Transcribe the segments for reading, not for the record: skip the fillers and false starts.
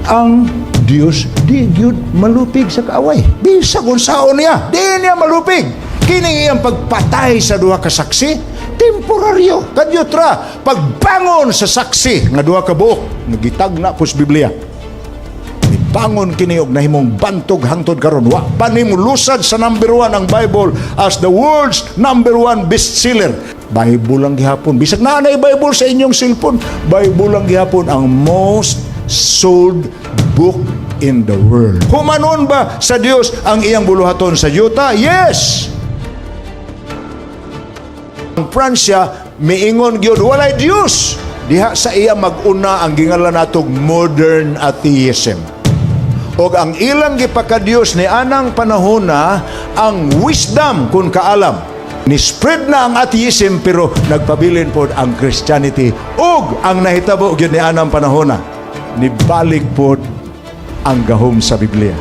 Ang Dios di gyud malupig sa kaaway. Bisag unsaon niya, di niya malupig. Kini iyang pagpatay sa duha ka saksi, temporaryo. Kadyot ra pagbangon sa saksi nga duha ka buok, nagitagna po sa Biblia. Bangon kini og nahimong bantog hangtod karon. Wa pa nimo lusad sa number one ang Bible as the world's number one bestseller. Bible lang gihapon. Bisag naa na Bible sa inyong cellphone, Bible lang gihapon ang most sold book in the world. Humanon ba sa Dios ang iyang buluhaton sa yuta? Yes. Ang Pransya miingon gyud walay Dios. Diha sa iya mag-una ang gingalan natog modern atheism. Og ang ilang gipakadiyos ni anang panahona ang wisdom kun kaalam. Ni spread na ang atheism pero nagpabilin pod ang Christianity ug ang nahitabo gyud ni anang panahona. Nibalik pod ang gahom sa Biblia.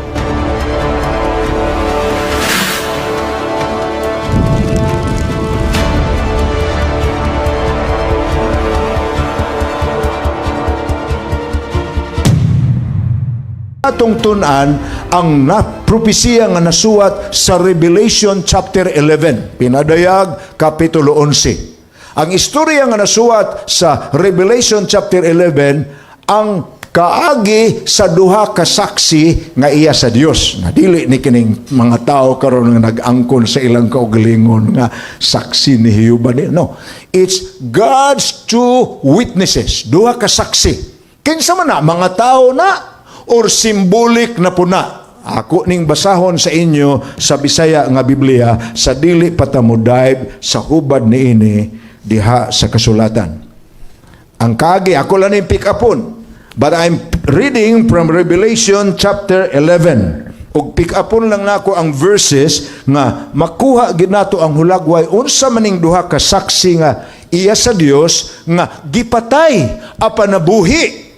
Atong tun-an ang na propesiya nga nasuwat sa Revelation chapter 11, Pinadayag kapitulo 11. Ang istorya nga nasuwat sa Revelation chapter 11 ang kaagi sa duha ka saksi nga iya sa Dios. Nga dili ni kining mga tao karon nga nag-angkon sa ilang kaugalingon nga saksi ni Jehova ni. No, it's God's two witnesses, duha ka saksi. Kinsa man na mga tao na or symbolic na puna? Ako ning basahon sa inyo sa Bisaya nga Biblia sa dili pa ta mo dive sa hubad niini diha sa kasulatan. Ang kaagi ako lang ning pick upon. But I'm reading from Revelation chapter 11. Ug pick upon lang nako ang verses nga makuha gid nato ang hulagway unsa maning duha ka saksi nga iya sa Dios nga gipatay apan nabuhi.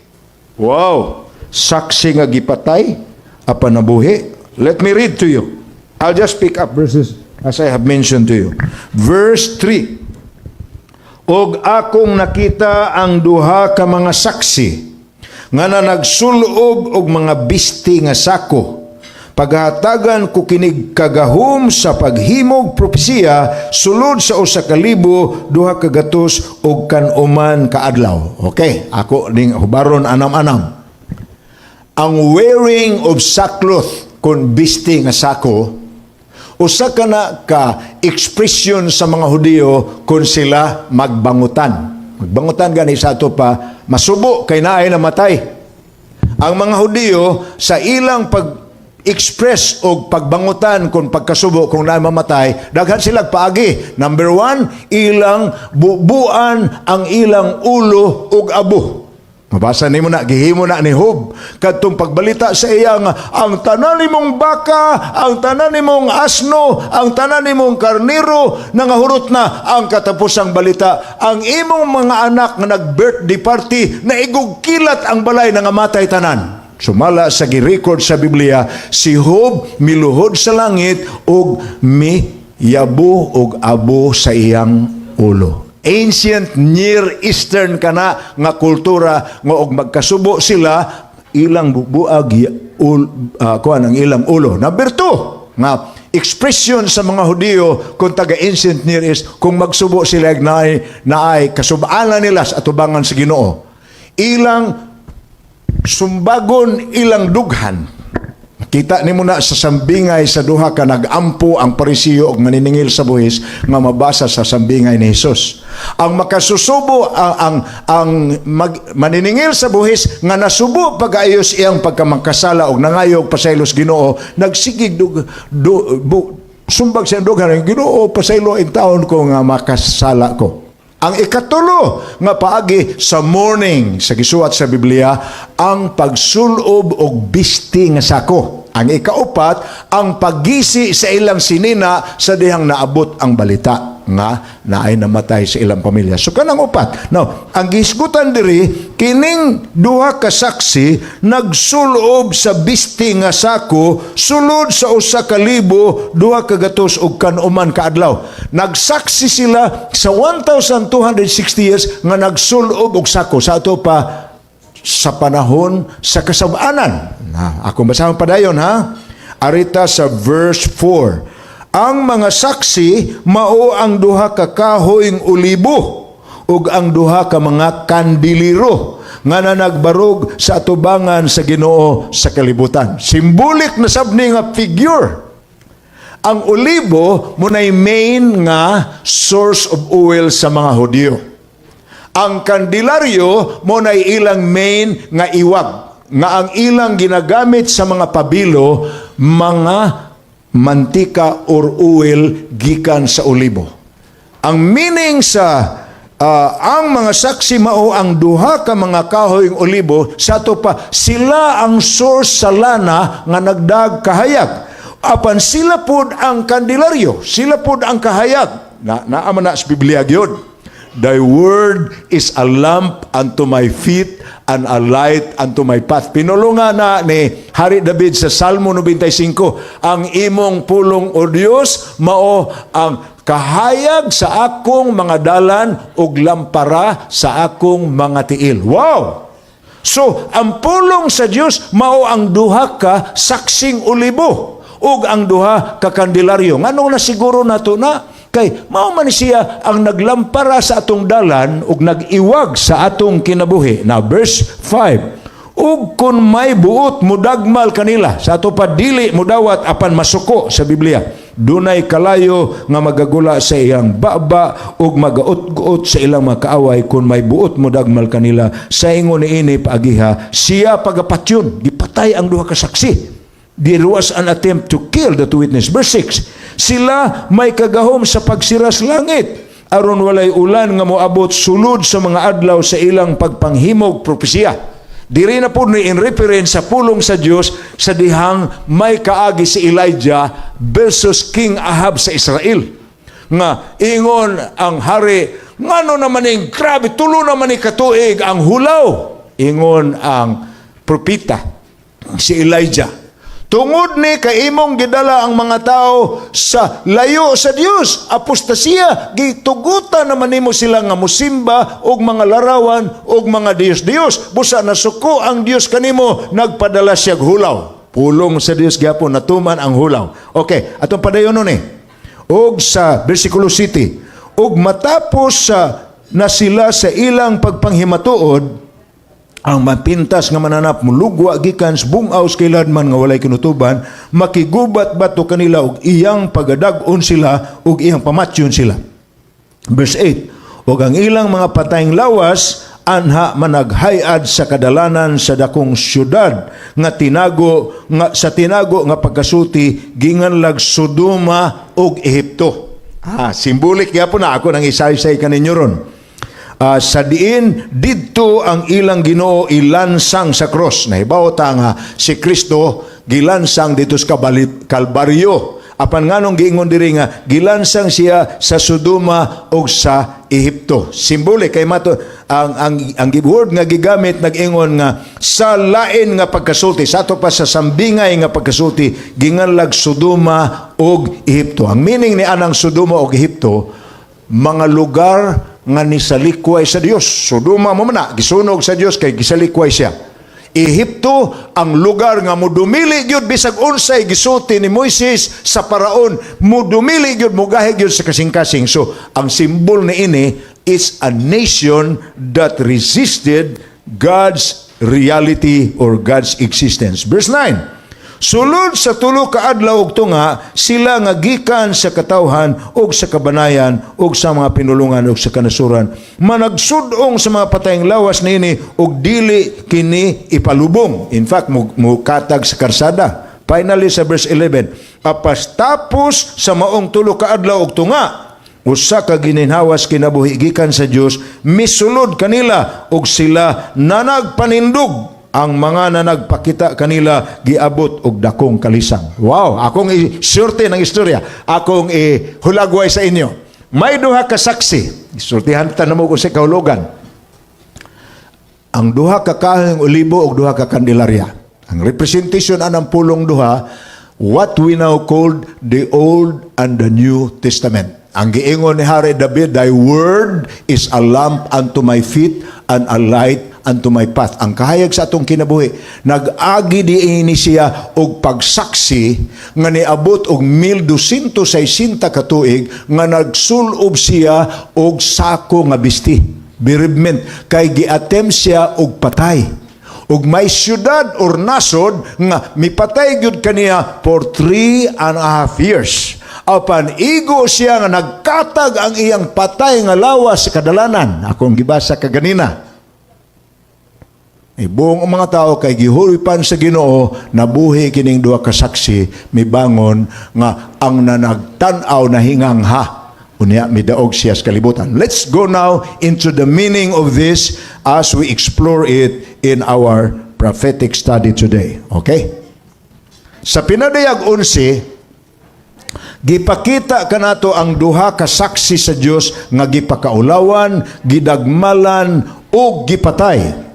Wow! Saksi nga gipatay apan nabuhi. Let me read to you. I'll just pick up verses as I have mentioned to you. Verse 3. Og akong nakita ang duha ka mga saksi nga na nagsulob og mga bisti nga sako. Paghatagan ko kinig kagahom sa paghimog propesiya sulod sa 1,200 og kanuman kaadlaw. Okay, ako ning hubaron anam-anam. Ang wearing of sackcloth kun bisti nga sako, usa ka na ka expression sa mga Hudiyo kung sila magbangutan. Magbangutan gani sa ato pa masubo kay naay namatay. Ang mga Hudiyo sa ilang pag-express og pagbangutan kung pagkasubo kung naay mamatay, daghan sila paagi. Number one, ilang bubuan ang ilang ulo ug abo. Mabasa nimo na, gihimo na ni Job. Kadtong pagbalita sa iya nga, ang tanan nimong baka, ang tanan nimong asno, ang tanan nimong karniro, nangahurot na ang katapusang balita. Ang imong mga anak nga nag-birthday party, naigugkilat ang balay nga matay tanan. Sumala sa gi-record sa Biblia, si Job miluhod sa langit ug miyabo og abo sa iyang ulo. Ancient Near Eastern kana nga kultura nga og magkasubo sila ilang bubuag kuan ang ilang ulo. Number two, nga expression sa mga Hudiyo kung taga Ancient Near East kung magsubo sila naay naay kasubaanan nila sa atubangan sa Ginoo. Ilang sumbagon ilang dughan. Kita nimo na sa sambingay sa duha ka nag-ampo ang Parisiyo og maniningil sa buhis nga mabasa sa sambingay ni Hesus. Ang makasusubo ang maniningil sa buhis nga nasubo pag-ayos iyang pagkamakasala og nangayog pasaylos Ginoo, nagsigig sumbag sa dughan, Ginoo, pasaylo in taon ko nga makasala ko. Ang ikatulo nga paagi sa mourning sa gisuwat sa Biblia, ang pagsulob og bisti nga sako. Ang ikaupat, ang paggisi sa ilang sinina sa dihang naabot ang balita nga naay namatay sa ilang pamilya. So kanang upat. Now, ang gihisgutan diri kining duha ka saksi nagsulob sa bisti nga sako sulod sa 1,200 og kanuman kaadlaw. Nagsaksi sila sa 1,260 years nga nagsulob og sako. Sa ato pa Sa panahon sa kasab-anan. Na, akong basahon padayon, ha. Arita sa verse 4. Ang mga saksi mao ang duha ka kahoyng olibo ug ang duha ka mga kandilero nga nanagbarog sa atubangan sa Ginoo sa kalibutan. Symbolic na sab ni nga figure. Ang olibo mao nay main nga source of oil sa mga Hudyo. Ang kandilaryo mao nay ilang main nga iwag nga ang ilang ginagamit sa mga pabilo, mga mantika or oil gikan sa olibo. Ang meaning sa ang mga saksi mao ang duha ka mga kahoy olibo, sa ato pa sila ang source sa lana nga nagdag kahayag. Apan sila pod ang kandilaryo, sila pod ang kahayag. Na naa man na sa Biblia gyud. "Thy word is a lamp unto my feet and a light unto my path." Pinulungan na ni Hari David sa Salmo 95, "Ang imong pulong, O Dios, mao ang kahayag sa akong mga dalan ug lampara sa akong mga tiil." Wow! So, ang pulong sa Dios mao ang duha ka saksing olibo ug ang duha ka kandilaryo. Nganong nasiguro nato na? Kay mao man siya ang naglampara sa atong dalan ug nag-iwag sa atong kinabuhi. Now, verse 5. Ug kung may buot mudagmal kanila, sa ato pa dili mudawat apan masuko sa Biblia. Dunay kalayo nga magagula sa iyang baba ug magaut-gut sa ilang mga kaaway kung may buot mudagmal kanila. Sa ingon niini paagiha siya pagapatyon. Gipatay ang duha ka saksi. There was an attempt to kill the two witness. Verse 6, sila may kagahom sa pagsiras langit aron walay ulan nga moabot sulod sa mga adlaw sa ilang pagpanghimog propesiya. Diri na po ni in reference sa pulong sa Dios sa dihang may kaagi si Elijah versus King Ahab sa Israel. Nga ingon ang hari, "Ngano naman ning grabe, 3 naman ni katuig ang hulaw?" Ingon ang propeta si Elijah, "Tungod ni kay imong gidala ang mga tao sa layo sa Dios, apostasiya, gitugutan naman nimo sila nga musimba og mga larawan og mga dios-dios. Busa nasuko ang Dios kanimo, nagpadala siya og hulaw." Pulong sa Dios gyapon natuman ang hulaw. Okay, atong padayon ni. Og sa versikulo 7, ug matapos sa na sila sa ilang pagpanghimatuod, ang mapintas nga mananap mulugwa gikan sa bungaw sa kailanman nga walay kinutuban, makigubat bato kanila og iyang pagadag-on sila ug iyang pamatyon sila. Verse 8, ug ang ilang mga patayng lawas anha managhayad sa kadalanan sa dakong syudad nga tinago nga sa tinago nga pagkasulti ginganlag Sodoma ug Ehipto. Ah, symbolic gyapon na ako nang isaysay kaninyo ron. Sa diin didto ang ilang Ginoo ilansang sa cross. Nahibaw ta nga si Kristo gilansang dito sa Kalbaryo. Apan nganong giingon diri nga gilansang siya sa Sodoma ug sa Ehipto? Symbolic kay mato ang word nga gigamit, nag-ingon nga sa lain nga pagkasulti, sa ato pa sa sambingay nga pagkasulti ginganlag Sodoma ug Ehipto. Ang meaning ni anang Sodoma ug Ehipto, mga lugar nga nisalikway sa Dios. Sodoma mao man na gisunog sa Dios kay gisalikway siya. Ehipto, ang lugar nga mudumili gyud bisag unsay gisulti ni Moises sa paraon, mudumili gyud, mugahi gyud sa kasing-kasing. So, ang simbol ni ini is a nation that resisted God's reality or God's existence. Verse 9. Sulod sa 3 ka adlaw ug tunga sila nga gikan sa katawhan ug sa kabanayan ug sa mga pinulungan ug sa kanasuran managsud-ong sa mga patayng lawas niini ug dili kini ipalubong. In fact, mukatag sa karsada. Finally, sa verse 11, apas tapos sa maong 3 ka adlaw ug tunga, usa ka gininhawas kinabuhi gikan sa Dios misulod kanila ug sila nanagpanindog. Ang mga nanagpakita kanila giabot og dakong kalisang. Wow, akong isulti ng istorya. Akong ihulagway sa inyo. May duha ka saksi. Isultihan ta namo kung sa kahulugan. Ang duha ka kahoy olibo ug duha ka kandelarya. Ang representation anang pulong duha, what we now called the Old and the New Testament. Ang giingon ni Hari David, "Thy word is a lamp unto my feet and a light unto my path. Ang kahayag sa atong kinabuhi, nag-agi diini siya og pagsaksi nga niabot og 1260 ka tuig nga nagsulob siya og sako nga bisti. Bereavement kay gi-attempt siya og patay. Ug may syudad or nasod nga mipatay gyud kaniya for 3.5 years. Apan igo siya nga nagkatag ang iyang patay nga lawas sa kadalanan. Akong gibasa kaganina. Ibuong ang mga tao kay gihuripan sa Ginoo, nabuhi kining duha ka saksi, mibangon nga ang nanagtan-aw na hingangha. Unya midaog siya sa kalibutan. Let's go now into the meaning of this as we explore it in our prophetic study today. Okay? Sa Pinadayag 11, gipakita kanato ang duha ka saksi sa Dios nga gipakaulawan, gidagmalan ug gipatay.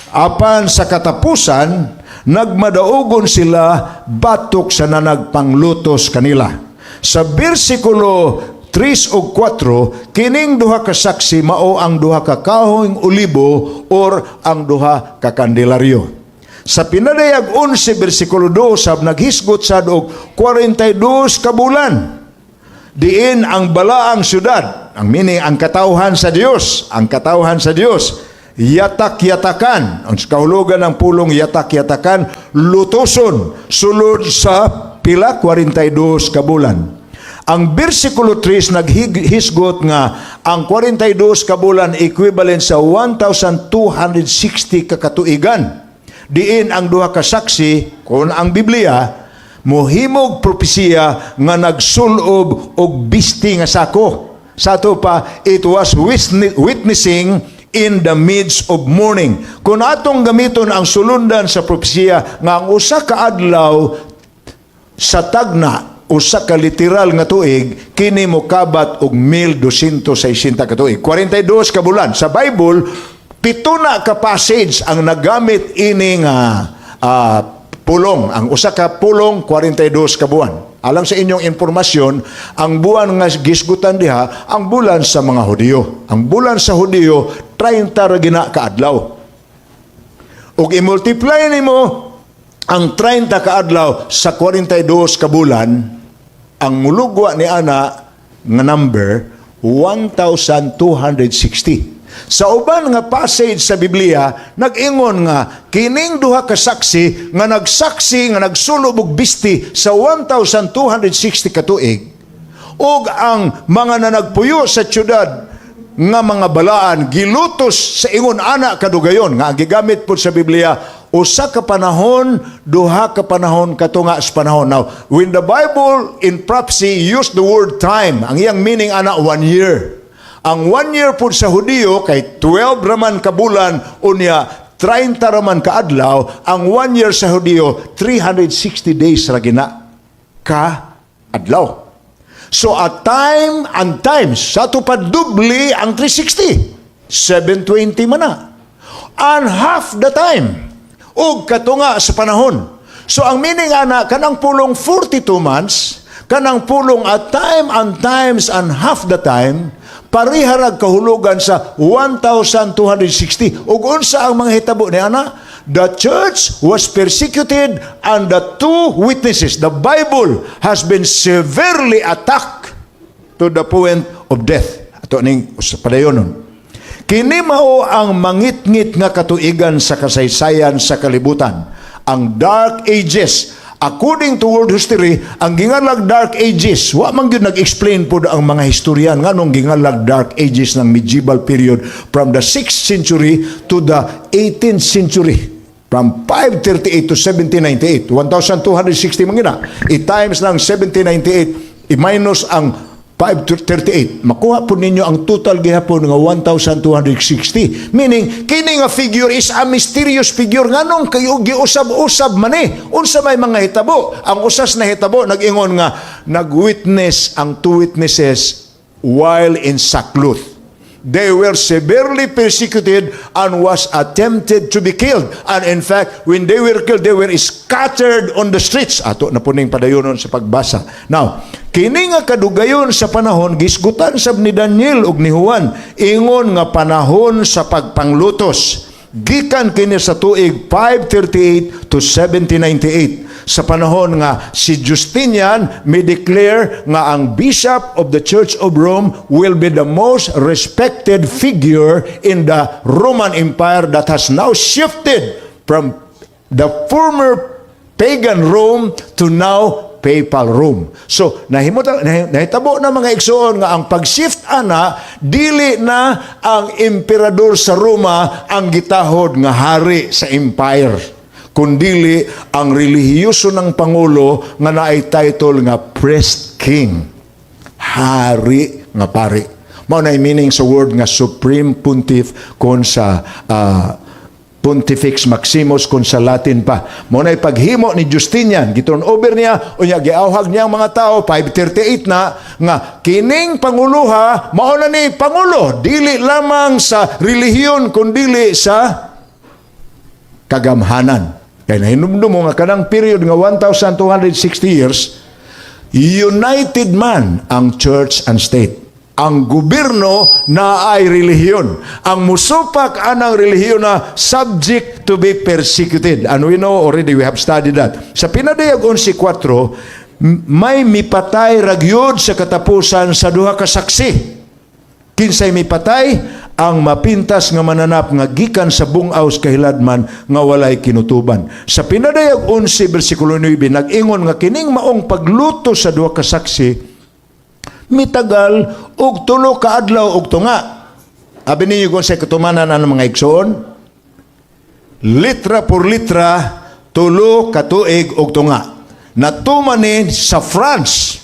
Apan sa katapusan, nagmadaugon sila batok sa nanagpanglutos kanila. Sa bersikulo 3 ug 4, kining duha ka saksi mao ang duha ka kahoyng olibo or ang duha ka kandelaryo. Sa Pinadayag 11 bersikulo 2 sab, naghisgot sad og 42 ka bulan. Diin ang balaang syudad, ang meaning ang katawhan sa Dios, ang katawhan sa Dios, yatak-yatakan. Ang kahulugan ng pulong yatak-yatakan, lutuson, sulod sa pila? 42 ka bulan. Ang bersikulo 3 naghisgot nga ang 42 ka bulan equivalent sa 1,260 ka katuigan. Diin ang duha ka saksi, kung ang Biblia, mohimog propesiya nga nagsulob og bisti nga sako. Sa ato pa, it was witnessing in the midst of mourning. Kung atong gamiton ang sulundan sa propesiya nga ang usa ka adlaw sa tagna usa ka literal nga tuig, kini mokabat og 1260 ka tuig. 42 ka bulan. Sa Bible, pito na ka passage ang nagamit ini nga pulong. Ang usa ka pulong, 42 ka buwan. Alang sa inyong impormasyon, ang buwan nga gisgutan diha, ang bulan sa mga Hudiyo. Ang bulan sa Hudiyo, 30 ra gina ka adlaw. Ug i-multiply nimo ang 30 ka adlaw sa 42 ka bulan, ang mulugwa ni ana nga number 1,260. Sa uban nga passage sa Biblia, nag-ingon nga kining duha ka saksi nga nagsaksi nga nagsulob og bisti sa 1,260 ka tuig ug ang mga nanagpuyo sa syudad nga mga balaan gilutos sa ingon ana kadugayon nga ang gigamit po sa Biblia usa ka panahon, duha ka panahon, katunga sa panahon. Now, when the Bible in prophecy use the word "time", ang iyang meaning ana one year. Ang one year po sa Hudiyo kay 12 raman ka bulan, unya 30 raman ka adlaw. Ang one year sa Hudiyo, 360 days ra gina ka adlaw. So a time and times, sa ato pa dubli ang 360. 720 man na. And half the time. Ug katunga sa panahon. So ang meaning ana, kanang pulong 42 months, kanang pulong a time and times and half the time, pariharag kahulugan sa 1,260. Ug unsa ang mga hitabo ni ana? The church was persecuted and the two witnesses, the Bible, has been severely attacked to the point of death. Ato ning padayonon. Kini mao ang mangitngit nga katuigan sa kasaysayan sa kalibutan. Ang Dark Ages. According to world history, ang gingalag Dark Ages, wa man gyud nag-explain pod ang mga historian nganong gingalag Dark Ages ng medieval period from the 6th century to the 18th century. From 538 to 1798, 1,260 man gina. I-times ng 1798, i-minus ang 538. Makuha po ninyo ang total gihapon nga 1,260. Meaning, kini nga figure is a mysterious figure. Nganong kayo giusab-usab man eh? Unsa may mga hitabo? Ang usas na hitabo, nag-ingon nga, nag-witness ang two witnesses while in sackcloth. They were severely persecuted and was attempted to be killed. And in fact, when they were killed, they were scattered on the streets. Ato na puning padayonon sa pagbasa. Now, kini nga kadugayon sa panahon, gisgutan sab ni Daniel ug ni Juan, ingon nga panahon sa pagpanglutos. Gikan kini sa tuig 538 to 1798 sa panahon nga si Justinian may declare nga ang bishop of the Church of Rome will be the most respected figure in the Roman Empire that has now shifted from the former pagan Rome to now papal Rome. So, nahitabo na, mga igsoon, nga ang pag-shift ana, dili na ang emperador sa Roma ang gitahod nga hari sa empire, kundili ang relihiyoso ng pangulo nga naay title nga priest king, hari nga pari. Mao na meaning sa word nga supreme pontiff kon sa Pontifex Maximus kung sa Latin pa. Mao na paghimo ni Justinian, giturn over niya, unya giawhag niya ang mga tao, 538 na, nga kining panguluha, mao na ni pangulo, dili lamang sa relihiyon, kundili sa kagamhanan. Kaya nahinumdum mo nga kanang period nga 1,260 years, united man ang church and state. Ang gobyerno na ay relihiyon. Ang musupak anang relihiyon na subject to be persecuted. And we know already, we have studied that. Sa Pinadayag 11.4, may mipatay ragyod sa katapusan sa duha ka saksi. Kinsay mipatay? Ang mapintas nga mananap nga gikan sa bungaw sa kahiladman nga walay kinutuban. Sa Pinadayag 11 bersikulo 9, nag-ingon nga kining maong pagluto sa duha ka saksi mitagal og 3 ka adlaw og tunga. Abi ninyo kung sa katumanan ang mga igsoon? Litra por litra, 3 ka tuig og tunga. Natuman ni sa France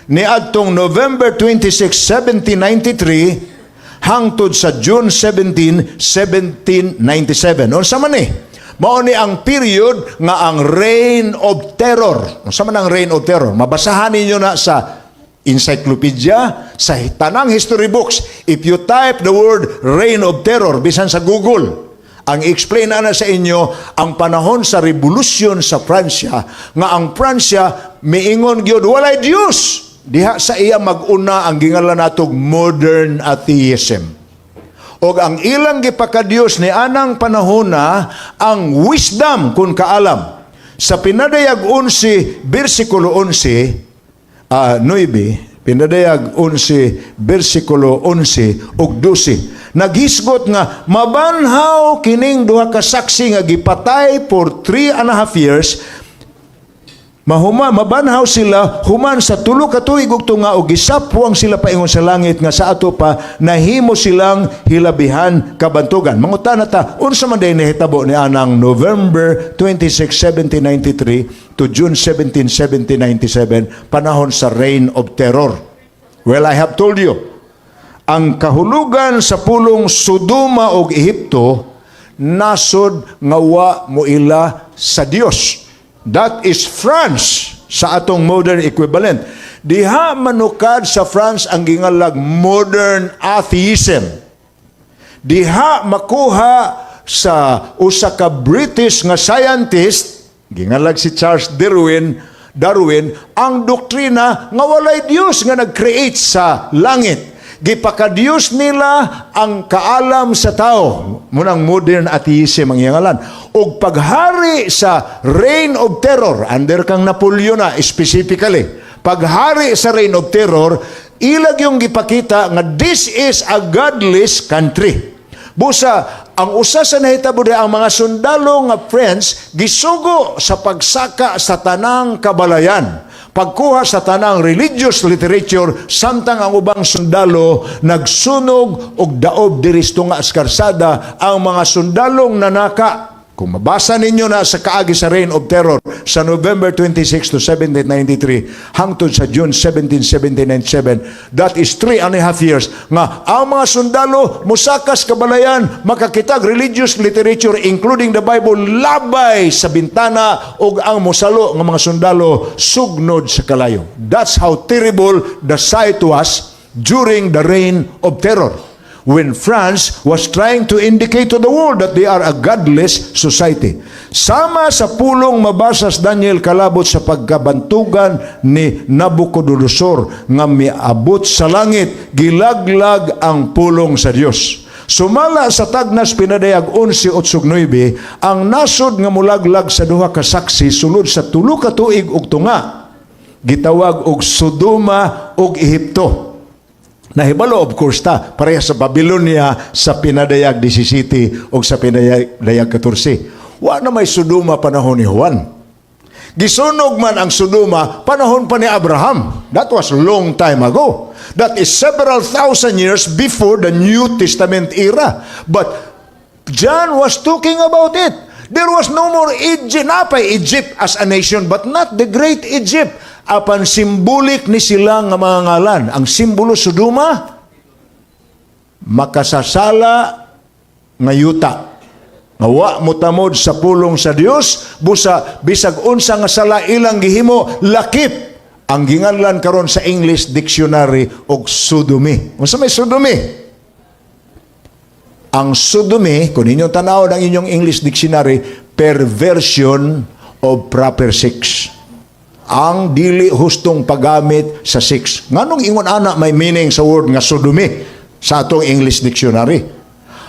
ni adtong November 26, 1793 hangtod sa June 17, 1797. Unsa man ni? Mao ni ang period nga ang Reign of Terror. Unsa man ang Reign of Terror? Mabasahan ninyo na sa encyclopedia, sa tanang history books. If you type the word "Reign of Terror" bisan sa Google, ang explain ana sa inyo ang panahon sa revolusyon sa Pransya, nga ang Pransya miingon gyud walay Dios. Diha sa iya mag-una ang gingalan natog modern atheism. Og ang ilang gipakadiyos ni anang panahona ang wisdom kun kaalam. Sa Pinadayag 11 bersikulo 11, 9, Pinadayag 11 bersikulo 11 ug 12, naghisgot nga mabanhaw kining duha ka saksi nga gipatay for 3.5 years. Mahuma, mabanhaw sila human sa 3 ka tuig ug tunga og gisapwang sila paingon sa langit nga sa ato pa nahimo silang hilabihan kabantugan. Mangutana ta, unsa man day nahitabo ni anang November 26, 1793 to June 17, 1797, panahon sa Reign of Terror? Well, I have told you, ang kahulugan sa pulong Sodoma og Ehipto, nasod nga wa moila sa Dios. That is France sa atong modern equivalent. Diha manukad sa France ang gingalag modern atheism. Diha makuha sa usa ka British nga scientist, gingalag si Charles Darwin, ang doktrina nga walay Dios nga nag-create sa langit. Gipakadiyos nila ang kaalam sa tao. Munang modern atheism ang iyang ngalan. Og paghari sa Reign of Terror, under kang Napoleon na specifically, paghari sa Reign of Terror, ilag yung gipakita nga this is a godless country. Busa, ang usa sa nahitabo diha, ang mga sundalo nga French gisugo sa pagsaka sa tanang kabalayan, pagkuha sa tanang religious literature, samtang ang ubang sundalo nagsunog og daob diri sa tunga sa karsada ang mga sundalong nanaka. Kung mabasa ninyo na sa kaagi sa Reign of Terror sa November 26 to 1793 hangtod sa June 17, 1797, that is 3.5 years nga ang mga sundalo musakas kabalayan, makakitag religious literature including the Bible labay sa bintana, ug ang musalo nga mga sundalo sugnod sa kalayo. That's how terrible the sight was during the Reign of Terror. when France was trying to indicate to the world that they are a godless society. Sama sa pulong mabasa sa Daniel kalabot sa pagkabantugan ni Nabucodonosor nga miabot sa langit, gilaglag ang pulong sa Dios. Sumala sa tagnas Pinadayag 11:8-9, ang nasod nga mulaglag sa duha ka saksi sulod sa 3 ka tuig ug tunga, gitawag og Sodoma ug Ehipto. Nahibalo of course ta, pareha sa Babylonia sa Pinadayag 17 o sa Pinadayag 14. Wa na may Sodoma panahon ni Juan. Gisunog man ang Sodoma panahon pa ni Abraham. That was long time ago. That is several thousand years before the New Testament era. But John was talking about it. There was no more Egypt. Napay Egypt as a nation, but not the Great Egypt. Apan symbolic ni sila nga mga ngalan. Ang simbolo Sodoma, makasasala nga yuta. Nga wa motamod sa pulong sa Dios, busa bisag unsa nga sala ilang gihimo, lakip ang ginganlan karon sa English dictionary og sodomy. Unsa may sodomy? Ang sodomy, kung inyong tanaw ang inyong English dictionary, perversion of proper sex. Ang dili hustong paggamit sa sex. Nganong ingon ana may meaning sa word nga sodomy sa atong English dictionary?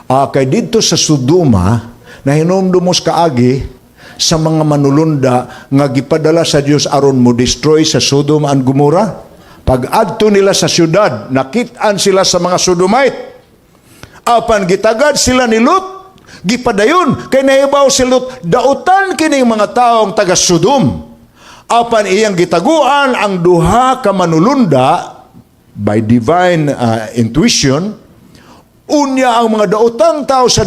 Kay didto sa Sodoma, nahinumdum kaagi sa mga manulunda nga gipadala sa Dios aron mo destroy sa Sodom and Gomorrah. Pag adto nila sa syudad, nakit-an sila sa mga Sodomite. Apan gitagad sila ni Lot, gipadayon kay nahibaw si Lot, dautan kining mga taong taga Sodom. Apan iyang gitaguan ang duha ka manulunda by divine intuition. Unya ang mga daotang tao sa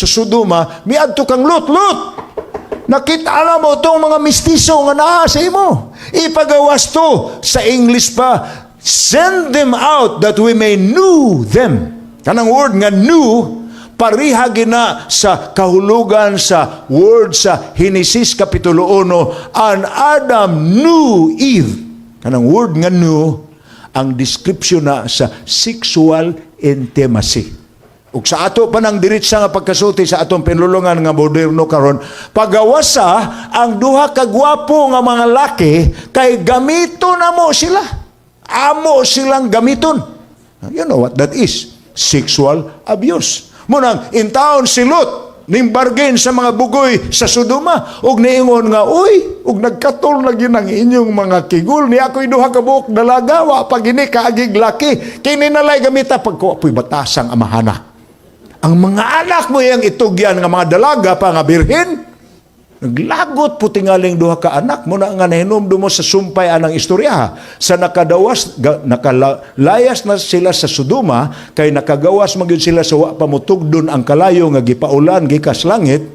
Sodoma miadto kang Lot, "Lot, nakita na mo itong mga mistiso nga naa sa imo. Ipagawas to." Sa English pa, "Send them out that we may know them." Kanang word nga "knew", pariha gina sa kahulugan sa word sa Henesis Kapitulo 1, "And Adam knew Eve." Kanang word nga "knew", ang description na sa sexual intimacy. Ug sa ato pa nang diretsa nga pagkasulti sa atong pinulungan nga moderno karon, pagawasa ang duha ka gwapo nga mga laki kay gamito na mo sila. Amo silang gamiton. You know what that is? Sexual abuse. Munang intaon si Lot ning bargain sa mga bugoy sa Sodoma ug niingon nga, "Uy, ug nagkatol na gyud ang inyong mga kigol ni ako'y duha ka buok dalaga, wa pa gini kaagig laki, kini nalay gamita pagkuha po'y batasang amahana ang mga anak mo iyang itugyan nga mga dalaga pa nga birhen." Naglagot po tingaling duha ka anak mo na nga nahinumdum mo sa sumpay anang istorya sa nakadawas nakalayas na sila sa Sodoma kay nakagawas man gyud sila sa wa pa mutugdon ang kalayo nga gipaulan gikas langit.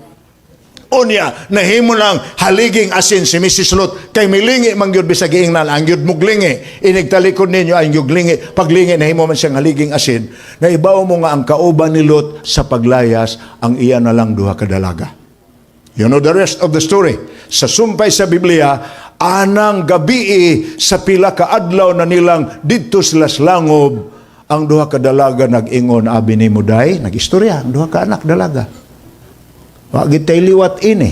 Unya, nahimo lang haliging asin si Mrs. Lot kay milingi man gyud bisag giingnan ang gyud muglingi. Inig talikod ninyo ang gyud lingi. Paglingi, nahimo man siyang haliging asin. Naibaw mo nga ang kauban ni Lot sa paglayas ang iya na lang duha ka dalaga. You know the rest of the story. Sa sumpay sa Biblia, anang gabii sa pila ka adlaw na nilang didto sila sa langob, ang duha ka dalaga nag-ingon, "Abi nimo day," nag-istorya, ang duha ka anak dalaga. "Wa gid tay liwat ini.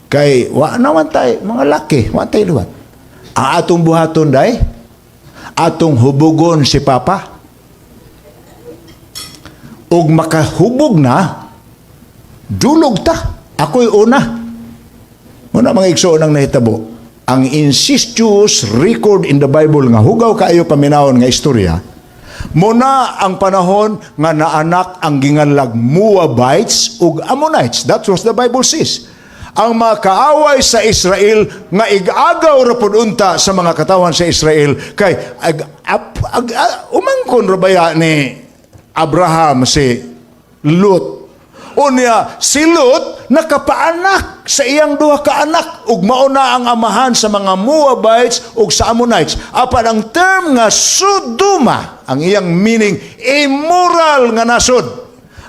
Kay wa naman tay mga laki, wa tay liwat. Ang atong buhaton day, atong hubugon si Papa. Ug makahubog na, dulog ta. Ako'y una." Muna mga igsoon ang nahitabo. Ang incestuous record in the Bible nga hugaw kaayo paminawon nga istorya, muna ang panahon nga naanak ang ginganlag Moabites ug Ammonites. That's what the Bible says. Ang mga kaaway sa Israel nga igagaw ra pud unta sa mga katawan sa Israel kay ag, ap, ag, ag, umangkon ra baya ni Abraham si Lot. Unya, si Lot nakapaanak sa iyang duha ka anak ug mao na ang amahan sa mga Moabites ug sa Ammonites. Apan ang term nga Sodoma, ang iyang meaning immoral nga nasod.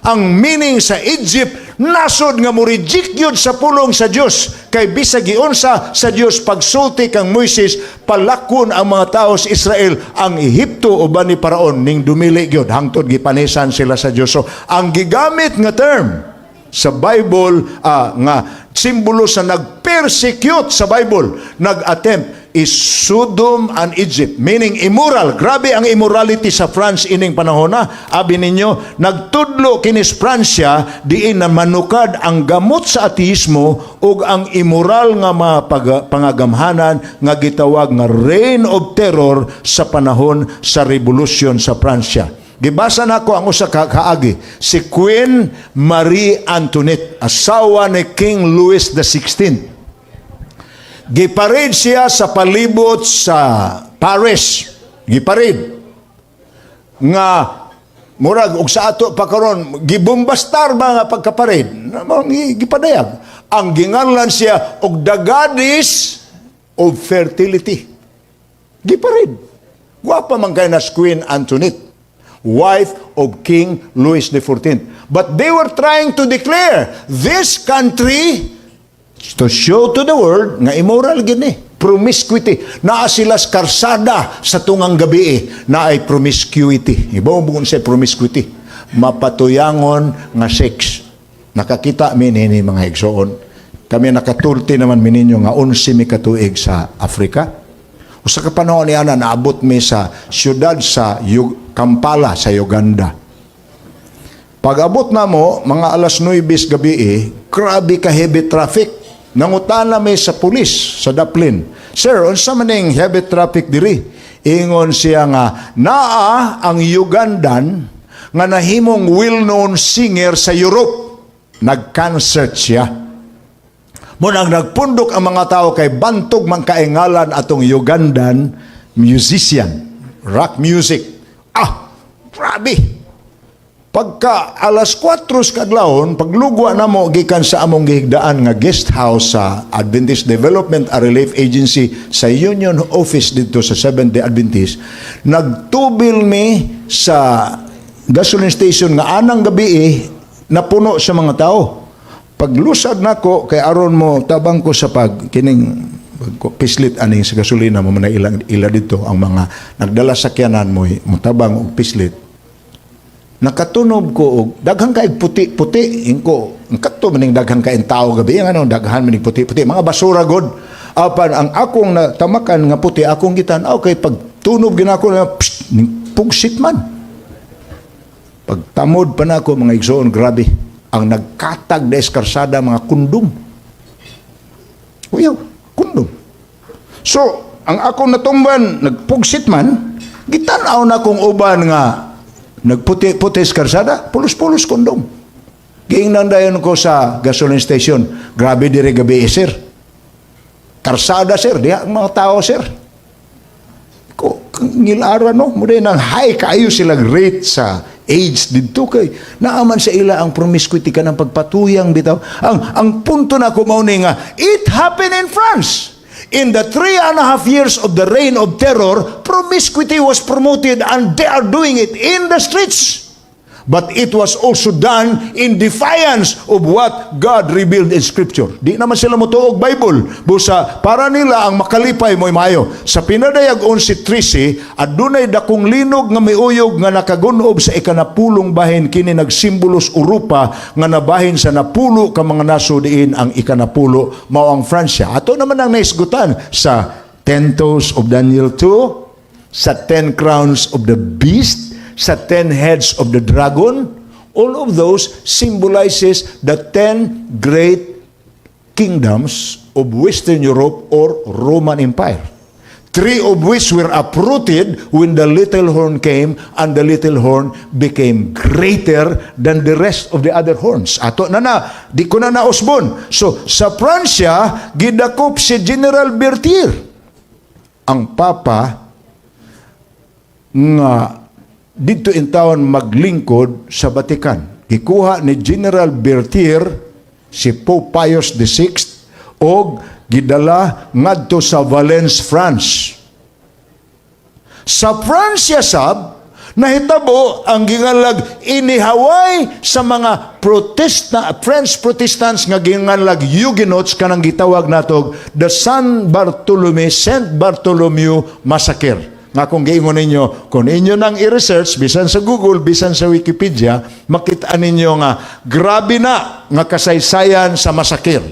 Ang meaning sa Egypt, Nasod nga mo reject yun sa pulong sa Dios, kay bisag giunsa sa Dios pagsulti kang Moises, palakon ang mga tao sa Israel ang Ehipto uban ni Paraon, ning dumili gyud hangtod gipanisan sila sa Dios. So ang gigamit nga term sa Bible nga simbolo sa nag-persecute sa Bible, nag-attempt, is Sodom and Egypt, meaning immoral. Grabe ang immorality sa France ining panahon na. Abi ninyo, nagtudlo kinis Pransya diin na manukad ang gamot sa ateismo ug ang immoral nga mga pangagamhanan nga gitawag nga reign of terror sa panahon sa revolusyon sa Pransya. Gibasa nako ang usa ka kaagi, si Queen Marie Antoinette, asawa ni King Louis XVI. Giparade siya sa palibot sa Paris. Giparade. Nga murag og sa ato pa karon, gibombastar ba nga pagkaparade? Mao gipadayag. Ang ginganlan siya og the goddess of fertility. Giparade. Gwapa man kay na si Queen Antoinette, wife of King Louis XIV. But they were trying to declare this country to show to the world nga immoral gini. Promiscuity. Naa sila sa karsada sa tungang gabi eh, na ay promiscuity. Ibaw mo sa promiscuity. Mapatuyangon nga sex. Nakakita mi nini, mga igsoon. Kami nakatulti naman mi ninyo nga 11 mi katuig sa Africa. Usa ka panahon niya na naabot mi sa siyudad sa Kampala sa Uganda. Pag-abot na mo, mga alas 9 gabi eh, grabe ka heavy traffic. Nangutana mi sa pulis sa Dublin. "Sir, unsa man ning heavy traffic diri?" Ingon siya nga naa ang Ugandan nga nahimong well-known singer sa Europe. Nag-concert siya. Munang nagpundok ang mga tao kay bantog man kaingalan atong Ugandan musician, rock music. Ah, grabe. Pagka alas 4 sa kadlawon, paglugwa na mo gikan sa among gihigdaan nga guest house sa Adventist Development and Relief Agency sa Union Office dito sa Seventh-day Adventist, nagtubil mi sa gasoline station nga anang gabi eh, napuno sa mga tao. Paglusad nako kay aron mo tabang ko sa pag kining pislit ani sa gasolina mo man ilang ila dito ang mga nagdala sa sakyanan mo motabang og pislit. Nakatunob ko og daghan kay puti-puti. Ingko, ang kadto maning daghan kay tao gabi ang ano, daghan maning puti-puti, mga basura god. Apan ang akong natamakan nga puti, akong gitan-aw kay pagtunob ginako na psst, ning pugsit man. Pagtamod pa nako, mga igsoon, grabe ang nagkatag sa karsada, mga kondom. Uyaw, kondom. So ang akong natumban nagpugsit man, gitan-aw na kong uban nga nagputi-puti sa karsada, pulos-pulos kondom. Giingnan dayon ko sa gasoline station, "Grabe dire gabi eh, sir. Karsada, sir, diha ang mga tao, sir." Ko, ngilara no, mo din ang high kaayo sila rate sa AIDS didto kay naaman sa ila ang promiscuity ka ng pagpatuyang bitaw. Ang punto na ko mao ni nga it happened in France. In the 3.5 years of the reign of terror, promiscuity was promoted and they are doing it in the streets. But it was also done in defiance of what God revealed in Scripture. Di naman sila motuo og Bible. Busa, para nila ang makalipay mo'y maayo. Sa Pinadayag 11:13, adunay dakong linog nga miuyog nga nakagunob sa ikanapulong bahin. Kini nagsimbolos Europa nga nabahin sa napulo ka mga nasod, diin ang ikanapulo mao ang Francia. Ato naman ang naisgutan sa 10 toes of Daniel 2, sa 10 crowns of the beast, sa 10 heads of the dragon. All of those symbolizes the 10 great kingdoms of Western Europe or Roman Empire. Three of which were uprooted when the little horn came, and the little horn became greater than the rest of the other horns. Ato na na, di ko na nausbon. So, sa Pransya, gidakop si General Berthier, ang Papa nga didto in town maglingkod sa Vatican. Gikuha ni General Berthier si Pope Pius VI og gidala ngadto sa Valence, France. Sa Francia sab, Nahitabo ang ginganlag inihaway sa mga protesta, French Protestants nga ginganlag Huguenots, kanang gitawag natog the San Bartolome Saint Bartholomew Massacre. Nga kung giingon ninyo, kung inyo nang i-research, bisan sa Google, bisan sa Wikipedia, makita ninyo nga grabe na nga kasaysayan sa massacre.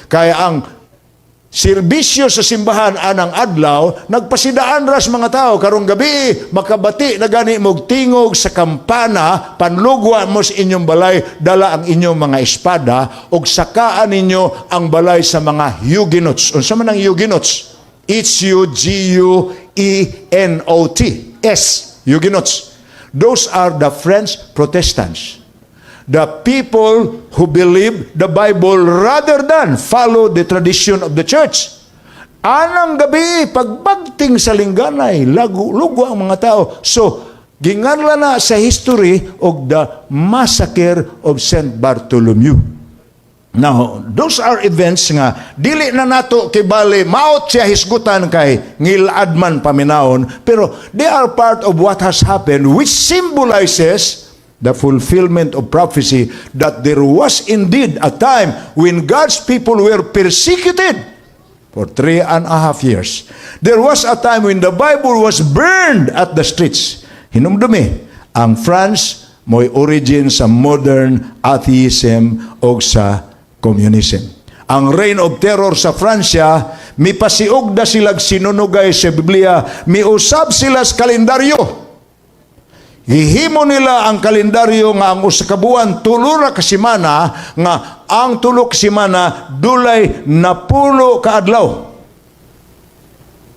Kaya ang serbisyo sa simbahan anang adlaw, nagpasidaan ras mga tao karong gabi, makabati na gani mog tingog sa kampana, panlugwa mo sa inyong balay, dala ang inyong mga espada ug sakaan ninyo ang balay sa mga Huguenots. Unsa man ang Huguenots? H U G U E N O T S, Huguenots. Those are the French Protestants, the people who believe the Bible rather than follow the tradition of the church. Anang gabi, pagbagting sa lingganay, lago, lugo ang mga tao. So, ginganla na sa history of the Massacre of St. Bartholomew. Now, those are events nga dili na nato kibali maot siya hisgutan kay ngilad man paminawon, pero they are part of what has happened, which symbolizes the fulfillment of prophecy that there was indeed a time when God's people were persecuted for 3.5 years. There was a time when the Bible was burned at the streets. Hinumdumi, ang France mo'y origin sa modern atheism o sa communism. Ang reign of terror sa Francia, mipasiugda silag sinunugay sa Biblia, miusab sila sa kalendaryo. Gihimo nila ang kalendaryo nga ang usa ka buwan 3 ra ka semana, nga ang 3 ka semana dulay 10 ka adlaw.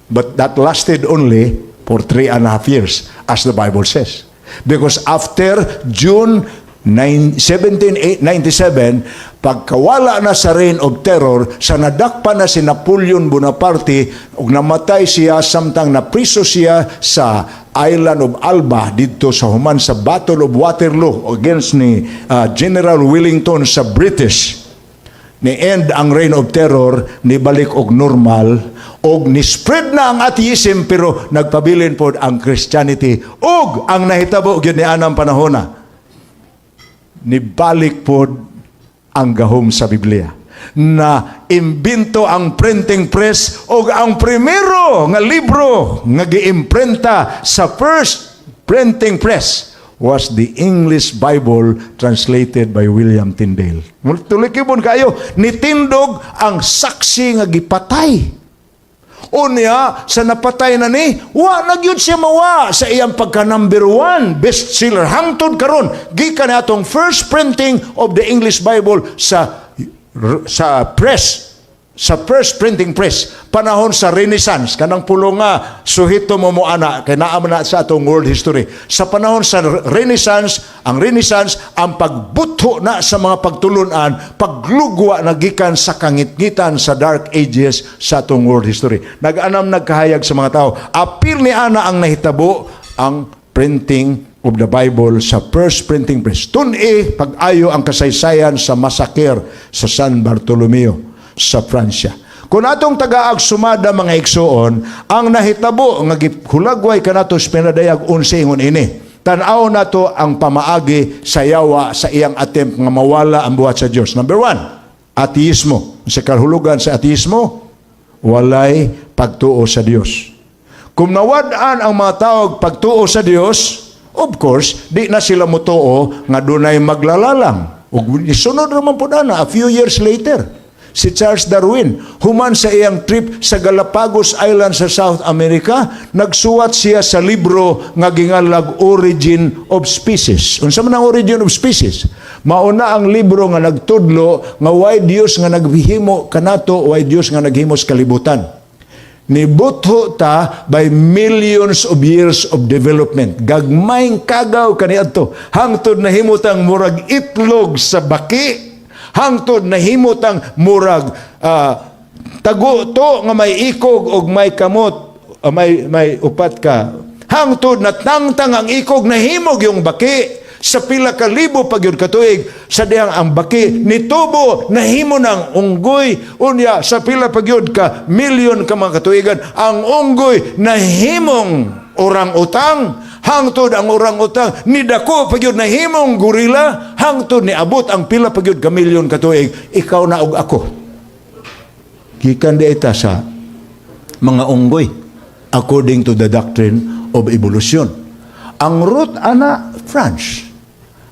But that lasted only for 3.5 years, as the Bible says. Because after June 9, 1797, pagkawala na sa reign of terror, sa nadakpan na si Napoleon Bonaparte, ug namatay siya samtang napriso siya sa island of Elba didto sa human sa Battle of Waterloo against ni General Wellington sa British. Ni end ang reign of terror, ni balik og normal og ni spread na ang atheism, pero nagpabilin pod ang Christianity. Ug ang nahitabo gyud ni anang panahona, nibalik pod ang gahom sa Biblia na imbento ang printing press, og ang primero nga libro nga giimprenta sa first printing press was the English Bible translated by William Tyndale. Tulikibon kayo, nitindog ang saksi nga gipatay. Unya, sa napatay na ni, wa na gyud siya mawa sa iyang pagka number one bestseller. Hangtod karon, gikan na atong first printing of the English Bible sa press, sa first printing press panahon sa Renaissance, kanang pulo nga suhito mo mo ana kay naa man na sa atong world history. Sa panahon sa Renaissance, ang Renaissance ang pagbutho na sa mga pagtulunan, paglugwa na gikan sa kangitngitan sa Dark Ages sa atong world history. Nag-anam, nagkahayag sa mga tao. Apil ni ana ang nahitabo, ang printing of the Bible sa first printing press. Tun-i pag-ayo ang kasaysayan sa massacre sa San Bartolomeo sa Francia. Kung atong tagaag sumada, mga igsuon, ang nahitabo nga gihulagway kanato sa Pinadayag 11 ingon ini. Tan-aw nato ang pamaagi sa yawa sa iyang attempt nga mawala ang buhat sa Dios. Number one, ateismo. Sa kahulugan sa ateismo, walay pagtuo sa Dios. Kung nawad-an ang mga tao pagtuo sa Dios, of course, di na sila motuo nga dunay maglalalang. Ug isunod naman po na a few years later, si Charles Darwin, human sa iyang trip sa Galapagos Island sa South America, nagsuwat siya sa libro nga gingalag Origin of Species. Unsa man ang Origin of Species? Mauna ang libro nga nagtudlo nga way Dios nga naghimo kanato, way Dios nga naghimo sa kalibutan. Nibutho ta by millions of years of development. Gagmayng kagaw kaniadto hangtod nahimutang murag itlog sa baki, hangtod nahimutang murag taguto nga may ikog og may kamot, may upat ka, hangtod natangtang ang ikog, nahimog yung baki sa pila ka libo pa gyud katuig. Sa dihang ang baki nitubo, nahimo ng unggoy. Unya sa pila pa gyud ka milyon ka mga katuigan, ang unggoy nahimong orang utang. Hangtod ang orang-utang nidako pa gyud, nahimong gorilla, hangtod niabot ang pila pa gyud ka milyon ka tuig, ikaw na og ako. Gikan di ita sa mga unggoy according to the doctrine of evolution. Ang root ana, France.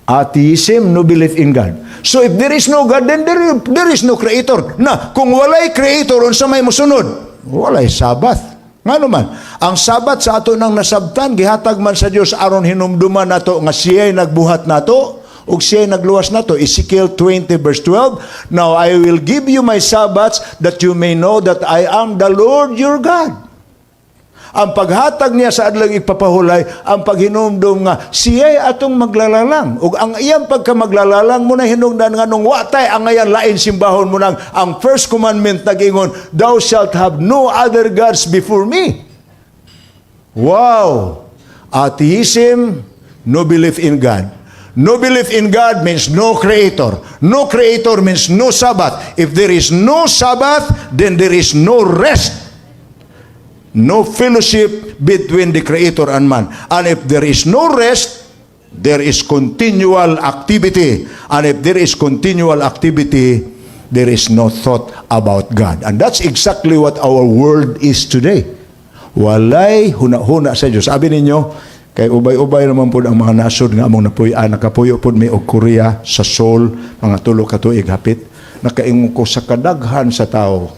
Atheism, no belief in God. So if there is no God, then there is no creator. Na, kung walay creator, unsa may mosunod? Walay Sabbath. Ngano man, ang Sabat sa ato nang nasabtan, gihatag man sa Dios aron hinumduman nato nga siya'y nagbuhat nato ug siya'y nagluwas nato. Ezekiel 20 verse 12, "Now I will give you my Sabbaths that you may know that I am the Lord your God." Ang paghatag niya sa adlaw ipapahulay, ang paghinumdum nga siya'y atong maglalalang. Ug ang iyang pagkamaglalalang mo na hinungdan nga nung watay ang ngayan lain simbahon mo nang ang first commandment nag-ingon, "Thou shalt have no other gods before me." Wow! Atheism, no belief in God. No belief in God means no creator. No creator means no Sabbath. If there is no Sabbath, then there is no rest, no fellowship between the creator and man. And if there is no rest, there is continual activity. And if there is continual activity, there is no thought about God. And that's exactly what our world is today. Walay huna-huna sa Diyos. Sabi ninyo, kay ubay-ubay naman po ang mga nasod nga among napuy-an, nakapuyo po mi og Korea, sa Seoul, mga 3 ka tuig hapit. Nakaingon ko sa kadaghan sa tao,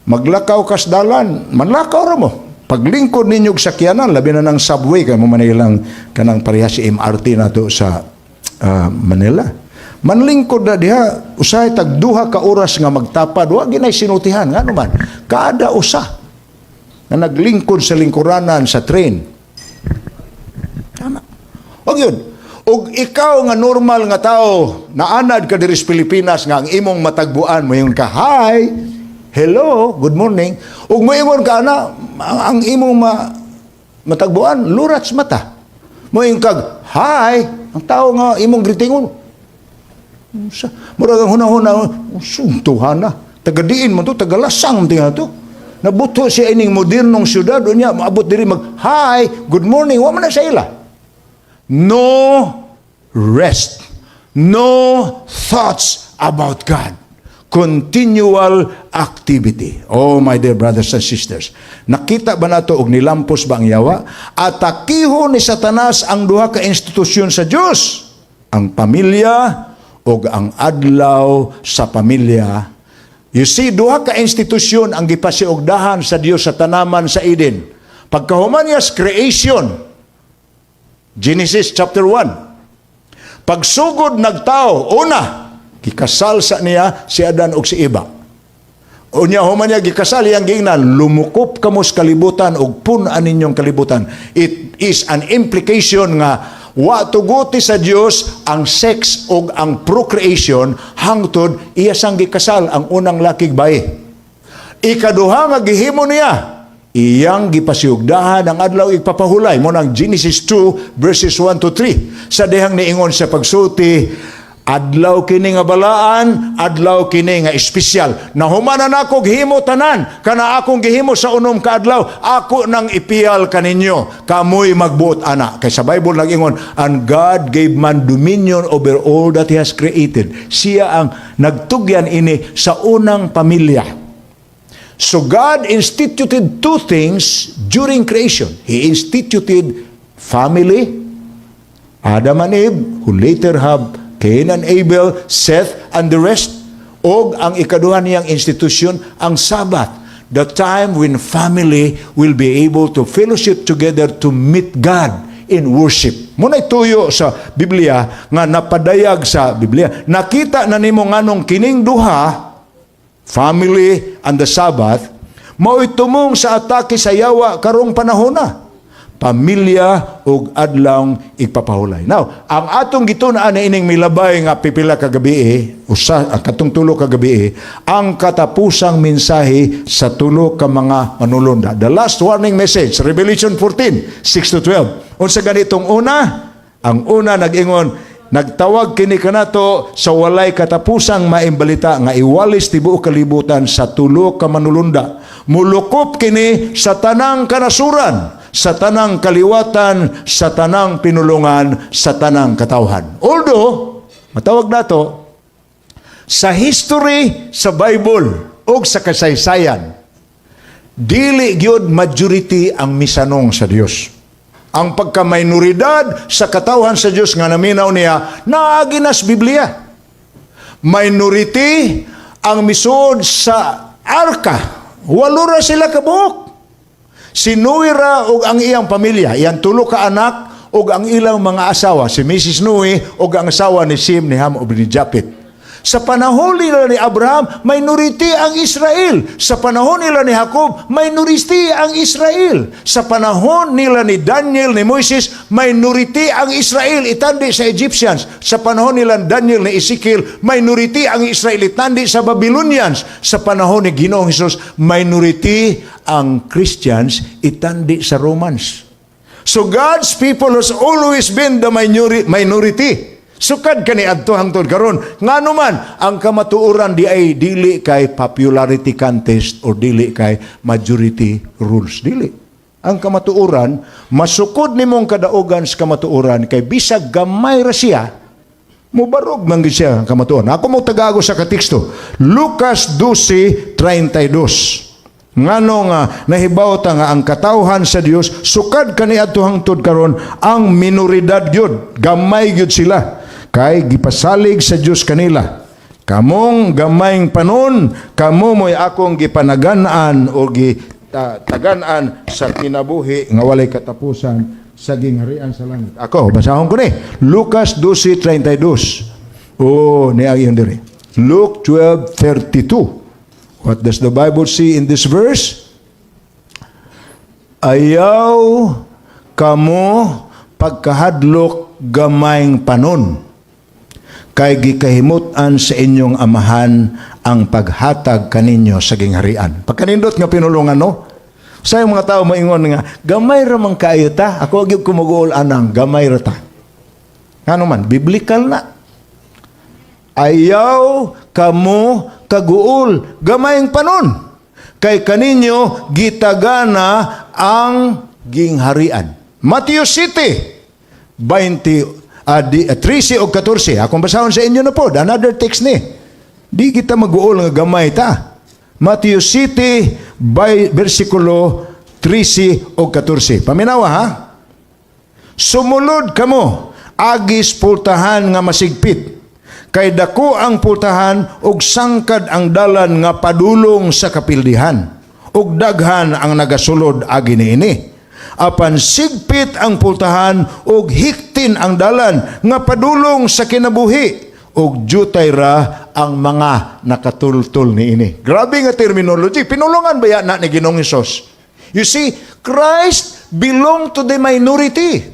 maglakaw kas dalan, manlakaw ra mo. Paglingkod ninyo og sakyanan, labi na ng subway, kay mo manilang kanang pareha si MRT nato sa Manila. Manlingkod na diha, usahay tag 2 ka oras nga magtapad, wa ginay sinultihan, ngano man? Kada usa nga naglingkod sa lingkuranan sa train. Tama. Og yun, og ikaw nga normal nga tao, naanad ka diri sa Pilipinas nga ang imong matagbuan mo yung ka, "Hi, hello, good morning." Ug moingon ka ana, ang imong matagbuan, lurats mata. Moingon kag, "Hi," ang tao nga imong greetingon. Sa, murag ang huna-huna, suntuhan na. Tagadiin mo to, tagalasang mo to. Nabuto siya ining modernong syudad, unya, maabot diri mag, "Hi, good morning," wa man na sa ila. No rest. No thoughts about God. Continual activity. Oh, my dear brothers and sisters. Nakita ba nato og nilampos ba ang yawa? Atakiho ni Satanas ang duha ka institusyon sa Dios. Ang pamilya og ang adlaw sa pamilya. You see, duha ka institusyon ang gipasiugdahan sa Dios sa tanaman sa Eden. Pagkahuman niya sa creation, Genesis chapter 1. Pagsugod nagtao, una, gikasal sa niya si Adan ug si Eva. Unya human niya gikasal, iyang giingnan, "Lumukop kamo sa kalibutan ug pun-an ninyong kalibutan." It is an implication nga wa tuguti sa Dios ang sex ug ang procreation hangtod iya sang gikasal ang unang lakig bayi. Ikaduha nga gihimo niya, iyang gipasiugdahan ang adlaw igpapahulay mo ng Genesis 2 verses 1 to 3. Sa dihang niingon sa pagsulti, "Adlaw kini nga balaan, adlaw kini nga espesyal. Nahumanan ako gihimo tanan, kana akong gihimo sa 6 ka adlaw, ako nang ipiyal kaninyo. Kamoy magbuot ana." Kay sa Bible nag-ingon, "And God gave man dominion over all that He has created." Siya ang nagtugyan ini sa unang pamilya. So God instituted two things during creation. He instituted family, Adam and Eve, who later have Cain and Abel, Seth, and the rest. Og ang ikaduha niyang institusyon, ang Sabbath. The time when family will be able to fellowship together to meet God in worship. Muna'y tuyo sa Biblia nga napadayag sa Biblia. Nakita na nimo nganong kining duha, family and the Sabbath, mao'y tumong sa atake sa yawa karong panahona. Pamilya ug adlaw igpapahulay. Now, ang atong gitun-an na ining milabay nga pipila ka gabi, usa ang katong 3 ka gabi, ang katapusang mensahe sa tulo ka mga manulonda. The last warning message, Revelation 14, 6 to 12. Unsa ganitong una? Ang una nag-ingon, nagtawag kini kanato sa walay katapusang maayong balita nga iwalis tibuok kalibutan sa tulo ka manulunda. Mulukop kini sa tanang kanasuran. sa tanang kaliwatan, sa tanang pinulungan, sa tanang katawhan. Although, matawag nato, sa history sa Bible o sa kasaysayan, dili gyud majority ang misanong sa Dios. Ang pagka-minoridad sa katawhan sa Dios nga naminaw niya, naagi na sa Biblia. Minority ang misuod sa arka. Walo ra sila kabuok. Si Noe ra ug ang iyang pamilya, iyang tulo ka anak ug ang ilang mga asawa, si Mrs. Noe ug ang asawa ni Sim, ni Ham ug ni Japet. Sa panahon nila ni Abraham, minority ang Israel. Sa panahon nila ni Jacob, minority ang Israel. Sa panahon nila ni Daniel, ni Moises, minority ang Israel itandi sa Egyptians. Sa panahon nila ni Daniel, ni Ezekiel, minority ang Israel itandi sa Babylonians. Sa panahon ni Ginoong Hesus, minority ang Christians itandi sa Romans. So God's people has always been the minority. Sukad kaniadto hangtod karon. Ngano man ang kamatuoran diay dili kay popularity contest or dili kay majority rules, dili. Ang kamatuoran, masukod nimong kadaugan sa kamatuoran kay bisag gamay ra siya, mubarog man gid siya ang kamatuoran. Ako mo tagago sa kateksto. Lucas 12:32. Ngano nga nahibaw ta nga ang katawhan sa Dios sukad kaniadto hangtod karon ang minoridad gyud, gamay gyud sila kay gipasalig sa Dios kanila. Kamong gamayng panon, kamo mo'y akong gipanagan-an o gitagan-an sa kinabuhi nga walay katapusan sa gingharian sa langit. Ako, basahon ko ni. Lucas 12:32. Oh, ni ang iyong diri. Luke 12:32. What does the Bible say in this verse? Ayaw kamo pagkahadlok, gamayng panon, kay gikahimut-an sa inyong Amahan ang paghatag kaninyo sa gingharian. Pagkanindot nga pinulungan, no? Sa mga tao maingon nga, "Gamay ra man kaayo ta." Ako gyud kumuguol anang, gamay ra ta. Ngano man, biblical na. Ayaw kamo kaguol, gamayng panon, kay kaninyo gitagana ang gingharian. Matthew 7, 20, 13 o 14. Akong basahon sa inyo na po. Another text ni. Di kita mag-uol nga gamay ta. Matthew 7, by versikulo 13 o 14. Paminawa ha? Sumulod kamo, agis pultahan nga masigpit. Kay dako ang pultahan ug sangkad ang dalan nga padulong sa kapildihan. Ug daghan ang nagasulod agi niini. Apan sigpit ang pultahan ug hiktin ang dalan nga padulong sa kinabuhi ug jutay ra ang mga nakatultol niini. Grabe nga terminology. Pinulungan ba na ni Ginoong Hesus? You see, Christ belong to the minority.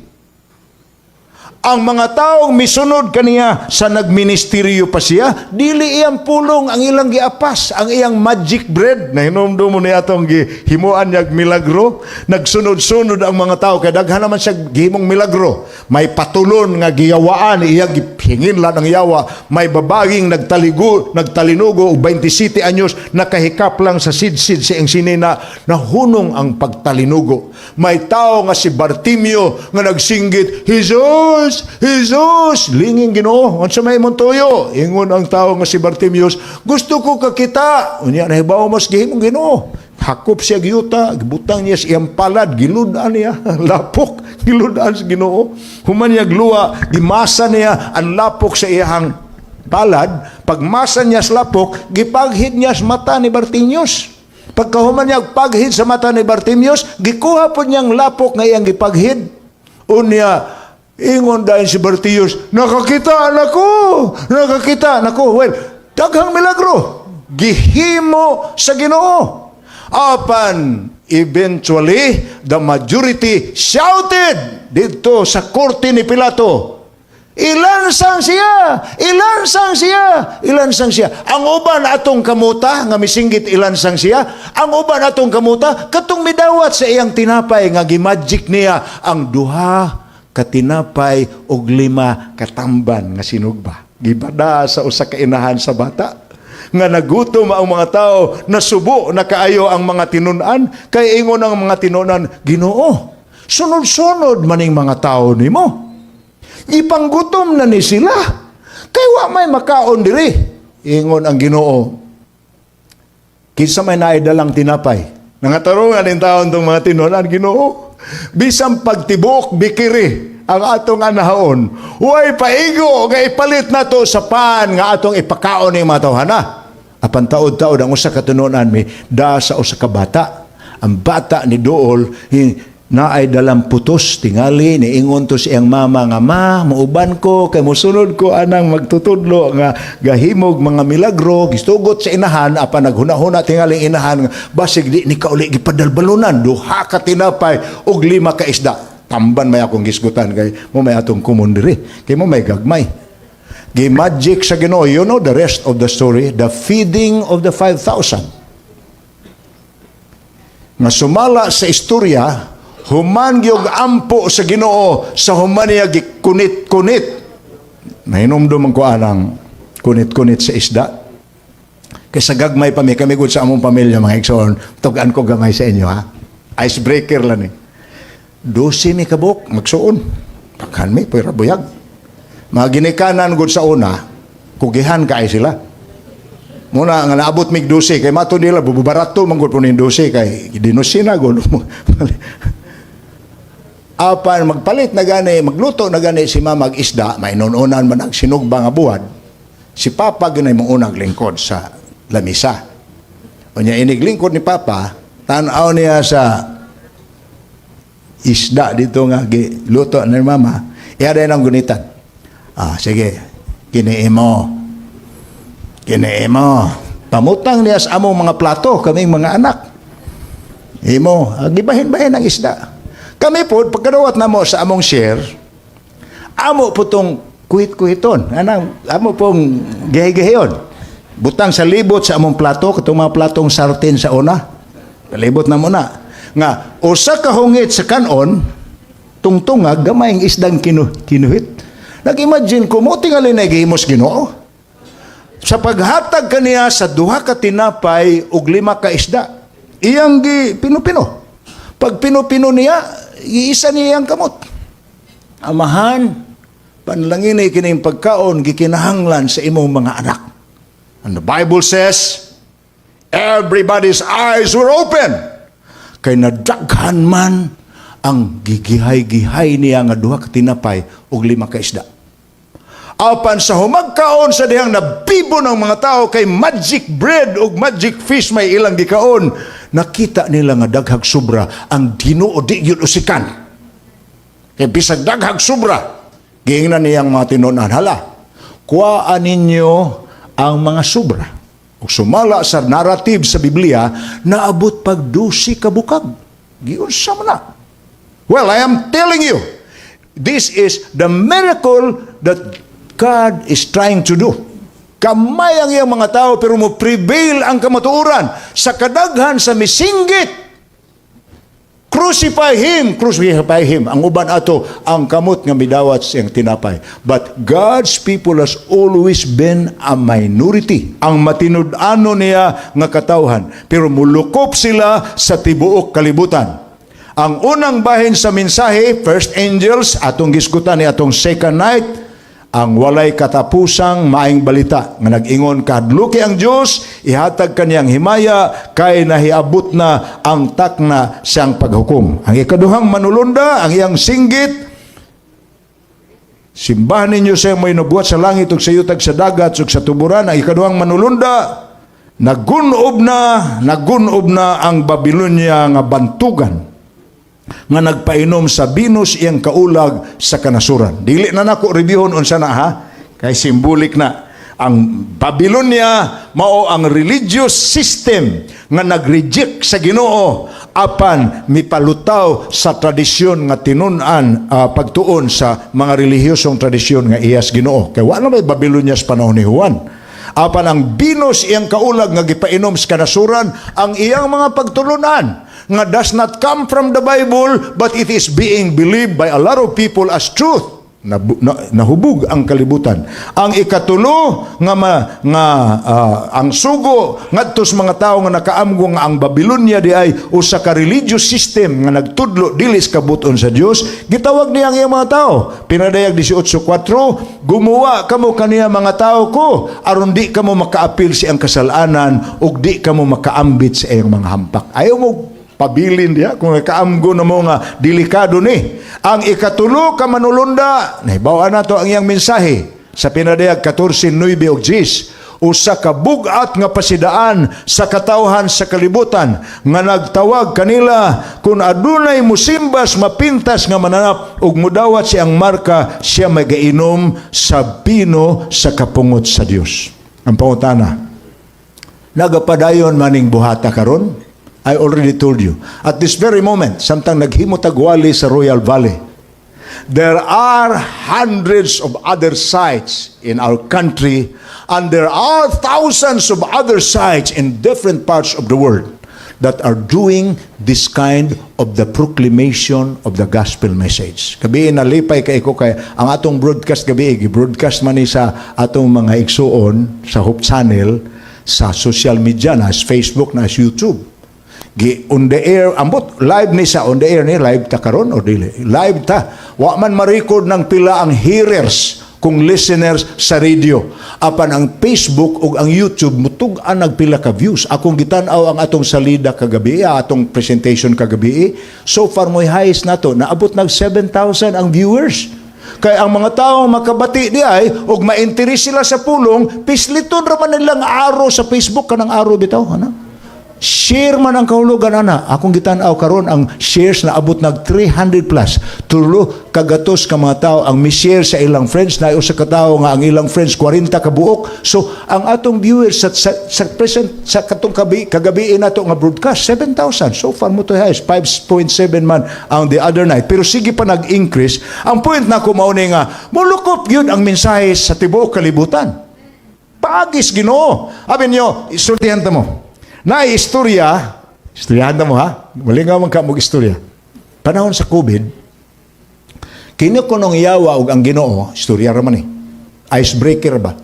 Ang mga taong misunod kaniya sa nagministeryo pa siya, dili iyang pulong ang ilang giapas, ang iyang magic bread. Nahinumdum mo niya atong gihimuan niyag milagro. Nagsunod-sunod ang mga tao, kay daghan naman siya gihimong milagro. May patulon nga giyawaan, iyang gihingin lang ang yawa. May babaeng nagtaligo, nagtalinugo og 27 anyos, nakahikap lang sa sidsid sa iyang sinina, nahunong ang pagtalinugo. May tao nga si Bartimeo nga nagsinggit, "Jesus! Jesus!" Lingin Ginoo, "Unsa may imong tuyo?" Ingon ang tao nga si Bartimeus, "Gusto ko kakita." Unya nahibaw mas gihimong Ginoo. Hakop siya giyuta, gibutang niya sa iyang palad, gilud-an niya, lapok, gilud-an sa Ginoo. Human niya gluwa, gimasa niya ang lapok sa iyang palad. Pagmasa niya sa lapok, gipaghid niya sa mata ni Bartimeus. Pagkahuman niya paghid sa mata ni Bartimeus, gikuha po niyang lapok nga iyang gipaghid. Unya, ingon dahil si Bartimeus, "Nakakita nako! Nakakita nako!" Well, daghang milagro. Gihimo sa Ginoo. Apan, eventually, the majority shouted dito sa korte ni Pilato, "Ilansang siya! Ilansang siya! Ilansang siya!" Ang uban atong kamuta, nga misinggit "Ilansang siya," ang uban atong kamuta, katong midawat sa iyang tinapay nga gimagic niya ang duha katinapay og lima katamban nga sinugba. Gibada sa usa ka inahan sa bata nga nagutom ang mga tao, nasubo na kaayo ang mga tinun-an, kay ingon ang mga tinun-an, "Ginoo, Sunod-sunod maning mga tao nimo. Ipanggutom na ni sila. Kay wa may makaon diri. Ingon ang Ginoo, "Kinsa may naay dalang tinapay?" Nangatarungan intawon tong mga tinunan, "Ginoo, bisan pagtibuok bikiri ang atong anahaon, way paigo nga ipalit nato sa pan nga atong ipakaon ning mga tawhana." Apan taod-taod ang usa ka tinunan mi da sa usa ka bata. Ang bata ni dool naay dalang putos. Tingali niingon to siyang mama nga, "Ma, muuban ko kay mosunod ko anang magtutudlo nga gahimog mga milagro." Gistugot sa inahan, apan naghuna-huna tingali inahan nga basig di ni kauli gipadalbalunan duha ka tinapay ug lima ka isda. Tamban may akong gisgutan kay mo may atong kumon diri kay mo may gagmay. Gi-magic sa Ginoo. You know the rest of the story, the feeding of the 5,000 nga sumala sa istorya, human gyud ampo sa Ginoo sa human niya gikunit-kunit. Nahinumdum man ko anang kunit-kunit sa isda. Kay sa gagmay pa mi, kami gud sa among pamilya, mga igsoon, tug-an ko gamay sa inyo ha. Icebreaker lang ni. 12 mi kabuok, magsuon. Pagkan mi, pwera buyag. Mga ginikanan gud sa una, kugihan kaay sila. Muna nga naabot mig 12 kay mato nila bubarato man gud po ning 12 kay dinusina gud. Apan magpalit na gani, magluto na gani si mama og isda, mainununan man ang sinugba nga buwad. Si Papa ginay mo unang lingkod sa lamisa. Unya inig lingkod ni Papa, tan-aw niya sa isda dito nga giluto ni Mama. Iya din ang gunitan. "Ah, sige, kini imo. Kini imo." Pamutang niya sa among mga plato, kaming mga anak. "Imo," gibahin-bahin ang isda. Kami po, pagkadawat namo sa among share, amo po tong kuhit-kuhiton. Anang, amo pong gihay-gihayon. Butang sa libot sa among plato, katong mga platong sartin sa una. Palibot na muna. Nga, usa ka hungit sa kanon, tungtungag, gamay ang isdang kinuhit. Nag-imagine ko, mo tingali na gihimos Ginoo. Sa paghatag kaniya sa duha ka tinapay ug lima ka isda, iyang gi pino-pino. Pag pino-pino niya, iisa niya ang kamot. "Amahan, panalangini kining pagkaon gikinahanglan sa imong mga anak." And the Bible says, everybody's eyes were open. Kay nadaghan man ang gigihay-gihay niya nga duha ka tinapay ug lima ka isda. Apan sa humagkaon sa dihang nabibo ng mga tao kay magic bread ug magic fish may ilang gikaon, nakita nila nga daghag sobra ang Ginoo di gyud usikan. Kay bisag daghag sobra, giingnan niyang mga tinunan, "Hala, kuhaan ninyo ang mga sobra." Ug sumala sa narrative sa Biblia, naabot pag 12 ka bukag. Giunsa man na. Well, I am telling you, this is the miracle that God is trying to do. Kamay ang iyang mga tao pero mo prevail ang kamatuoran sa kadaghan sa misinggit. "Crucify him, crucify him." Ang uban ato ang kamot nga midawat siyang tinapay. But God's people has always been a minority. Ang matinud-ano niya nga katawhan. Pero mulukop sila sa tibuok kalibutan. Ang unang bahin sa mensahe, first angels, atong gisgutan ni atong second night, ang walay katapusang maayong balita nga nag-ingon kahadluki ang Dios, ihatag kaniyang himaya kay nahiabot na ang takna siyang paghukom. Ang ikaduhang manulunda, ang iyang singgit, "Simbahan ninyo siya may nabuhat sa langit ug sa yutag, sa dagat ug sa tuburan." Ang ikaduhang manulunda, "Nagunob na, nagunob na ang Babylonia nga bantugan nga nagpainom sa binos iyang kaulag sa kanasuran." Dili na nako reviewon unsa na ha, kay symbolic na. Ang Babylonia mao ang religious system nga nag-reject sa Ginoo apan mipalutaw sa tradisyon nga tinun-an, pagtuon sa mga relihiyosong tradisyon nga iyas Ginoo. Kay wala may Babylonia sa panahon ni Juan. Apan ang binos iyang kaulag nga gipainom sa kanasuran ang iyang mga pagtulunan nga does not come from the Bible, but it is being believed by a lot of people as truth. Nahubog ang kalibutan. Ang ikatulo nga ang sugo ngadto sa mga tawo nga nakaamgo nga ang Babylonia di ay usa ka religious system nga nagtudlo dili sa kabut-on sa Dios, gitawag niya ang iyang mga tao. Pinadayag 18:4, "Gumawa kamo kaniya, mga tao ko, aron di kamo makaapil sa iyang kasalanan ug di kamo makaambit sa iyang mga hampak." Ayaw mo pabilin diya kung nakaamgo na mo nga delikado ni. Ang ikatulo ka manulunda, nahibaw-an nato ang iyang mensahe sa Pinadayag 14:9 ug 10, usa ka bug-at nga pasidaan sa katawhan sa kalibutan nga nagtawag kanila kung adunay musimbas mapintas nga mananap ug mudawat siyang marka, siya magainom sa bino sa kapungot sa Dios. Ang pangutana, nagapadayon maning buhata karon? I already told you. At this very moment, samtang naghimo tag wali sa Royal Valley, there are hundreds of other sites in our country and there are thousands of other sites in different parts of the world that are doing this kind of the proclamation of the gospel message. Gabii nalipay kay ko kay ang atong broadcast gabii, broadcast man ni sa atong mga igsuon sa Hope Channel sa social media na sa Facebook na sa YouTube. Gi on the air, ambot live ni sa on the air ni, live ta karon o dili? Live ta. Wa man ma-record ng pila ang hearers kung listeners sa radio. Apan ang Facebook ug ang YouTube mutug-an nagpila ka views. Akong gitan-aw ang atong salida kagabi, atong presentation kagabi. So far mo'y highest nato, naabot nag 7,000 ang viewers. Kay ang mga tao makabati di ay ug ma-interest sila sa pulong, pisliton ra man nilang arrow sa Facebook, kanang arrow bitaw, ano? Share man ang kahulugan ana. Akong gitan-aw karon ang shares na abot nag 300 plus. Tulo kagatos ka mga tao ang mi-share sa ilang friends na usa ka tawo nga ang ilang friends 40 ka buok. So ang atong viewers sa present sa katong kagabi nato nga broadcast, 7,000. So far mao to highest, 5.7 man ang the other night. Pero sige pa nag-increase. Ang point na ko mao ni nga mulukop gyud ang mensahe sa tibuok kalibutan. Paagis Ginoo. Abi niyo, isultihan ta mo. Na istorya, istoryahan ta mo ha. Malingaw man ka mo istorya. Panahon sa COVID, kini kunong yawa og ang Ginoo, istorya ra man eh. Icebreaker ba?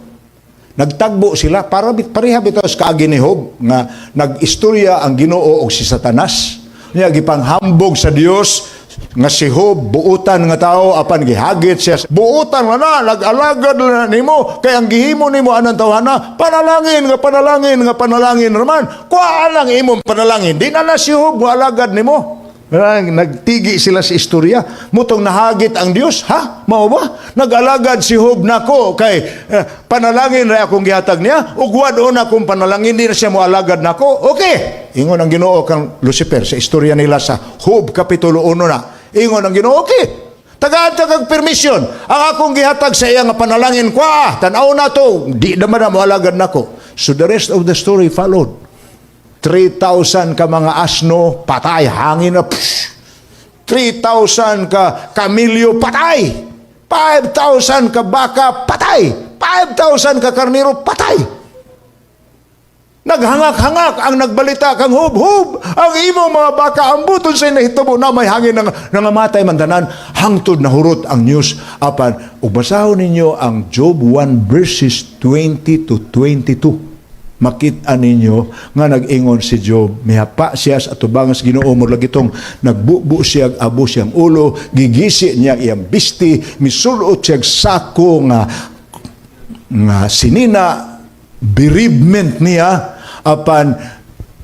Nagtagbo sila para pareha bitaw sa kaagi ni Job nga nag-istorya ang Ginoo og si Satanas. Niya gipanghambog sa Dios nga si Job buutan nga tao, apan gihagit siya. Buutan nga na, nag-alagad na nimo kay ang gihimo nimo anang tawhana, panalangin nga panalangin nga panalangin raman. Kuha lang imong panalangin, di na na si Job mo alagad nimo. Nagtigi sila sa istorya. Mutong nahagit ang Dios, ha? Mao ba? Nag-alagad si Job nako kay panalangin ra akong gihatag niya ug wad-on akong panalangin, di na siya moalagad nako. Okay. Ingon ang Ginoo kang Lucifer sa istorya nila sa Job kapitulo 1 na. Ingon ang Ginoo, okay. Tagaan ta kag permission. Ang akong gihatag sa iya nga panalangin kwa, tan-aw na to, di naman na moalagad nako. So the rest of the story followed. 3,000 ka mga asno, patay, hangin na, psh. 3,000 ka kamilyo, patay. 5,000 ka baka, patay. 5,000 ka karniro, patay. Naghangak-hangak ang nagbalita kang Job, "Job, ang imo mga baka, ambot unsay nahitabo na may hangin nang nangamatay man tanan," hangtod nahurot ang news. Apan ug basahon ninyo ang Job 1 verses 20 to 22. Makita ninyo nga nag-ingon si Job, mihapa siya sa atubangan sa Ginoo, murag itong nagbubo siya, abo siyang ulo, gigisi niya iyang bisti, misulot siya sako nga sinina, bereavement niya, apan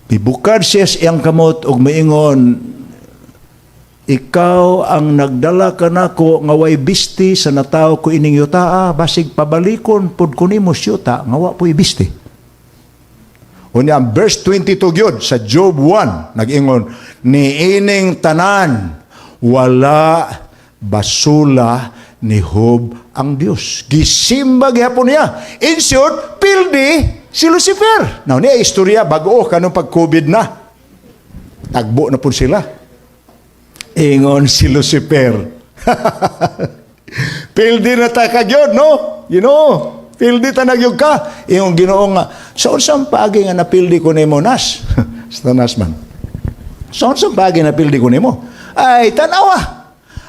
mibukad siya sa iyang kamot ug miingon, "Ikaw ang nagdala kanako nga way bisti sa natawo ko ining yuta, basig pabalikon pud ko nimo sa yuta nga wa po'y bisti." Unya ang verse 22 gyud sa Job 1 nag-ingon, "Niining tanan wala basula ni Job ang Dios. Gisimba gihapon niya." In short, pildi si Lucifer. Now niya istorya bag-o kanong pag-COVID na. Tagbo na pud sila. Ingon si Lucifer, "Pildi na ta ka gyud, no? Pildi ta na gyud ka." Ingon Ginoo nga, "Sa unsang paagi nga napildi ko nimo, Nas?" Sa Nas man. "Sa unsang paagi napildi ko nimo? Ay, tanawa.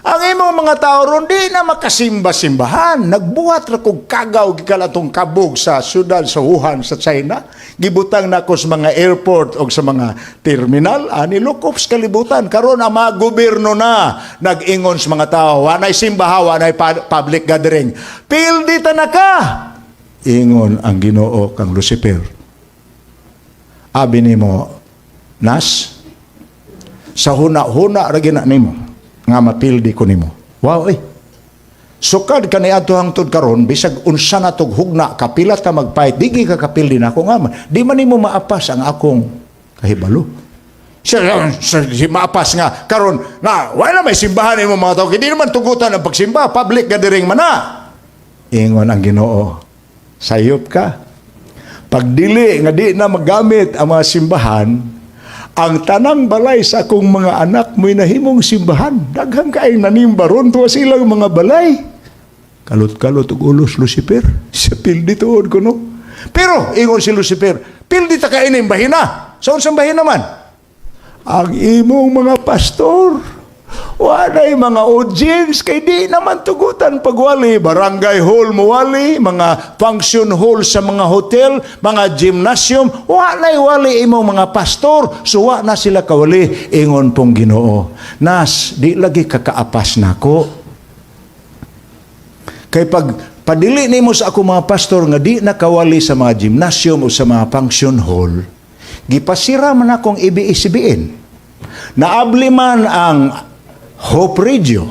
Ang imong mga tao ron di na makasimba-simbahan. Nagbuhat ra kog kagaw gikan atong kabog sa syudad sa Wuhan sa China. Gibutang nako sa mga airport o sa mga terminal ani lukop sa kalibutan. Karon ang mga gobyerno na nag-ingon sa mga tao, wanay simbaha, wanay public gathering. Pildi ta na ka. Ingon ang Ginoo kang Lucifer. Abi nimo nas sa huna-huna ra gina nimo nga mapildi ko nimo. Wow eh. Sukad kaniadto hangtod karon, bisag unsa na tog hugna, kapila ta magpait, di ka kapildi nako nga man. Di man nimo maapas ang akong kahibalo. Siya, si maapas nga karon na wala may simbahan nimo mga tao, hindi naman tugutan ang pagsimba, public gathering man na. Ingon ang Ginoo, sayop ka. Pagdili nga di na magamit ang mga simbahan, ang tanang balay sa akong mga anak mo'y nahimong simbahan. Daghan kay nanimba ron tuwa silang mga balay. Kalot-kalot og ulos Lucifer. Sa pildi tuod ko no. Pero ingon si Lucifer, pildi ta kainin bahina. Sa unsang bahina man? Ang imong mga pastor, walay mga audience kay di naman tugutan pagwali. Barangay hall mo wali, mga function hall sa mga hotel, mga gymnasium, walay wali imong mga pastor. So wa na sila kawali, ingon pong Ginoo. Nas, di lagi kakaapas nako. Kay pag padili nimo sa ako mga pastor nga di nakawali sa mga gymnasium o sa mga function hall, gipasira man akong ABS-CBN. Naabli man ang Hope Radio.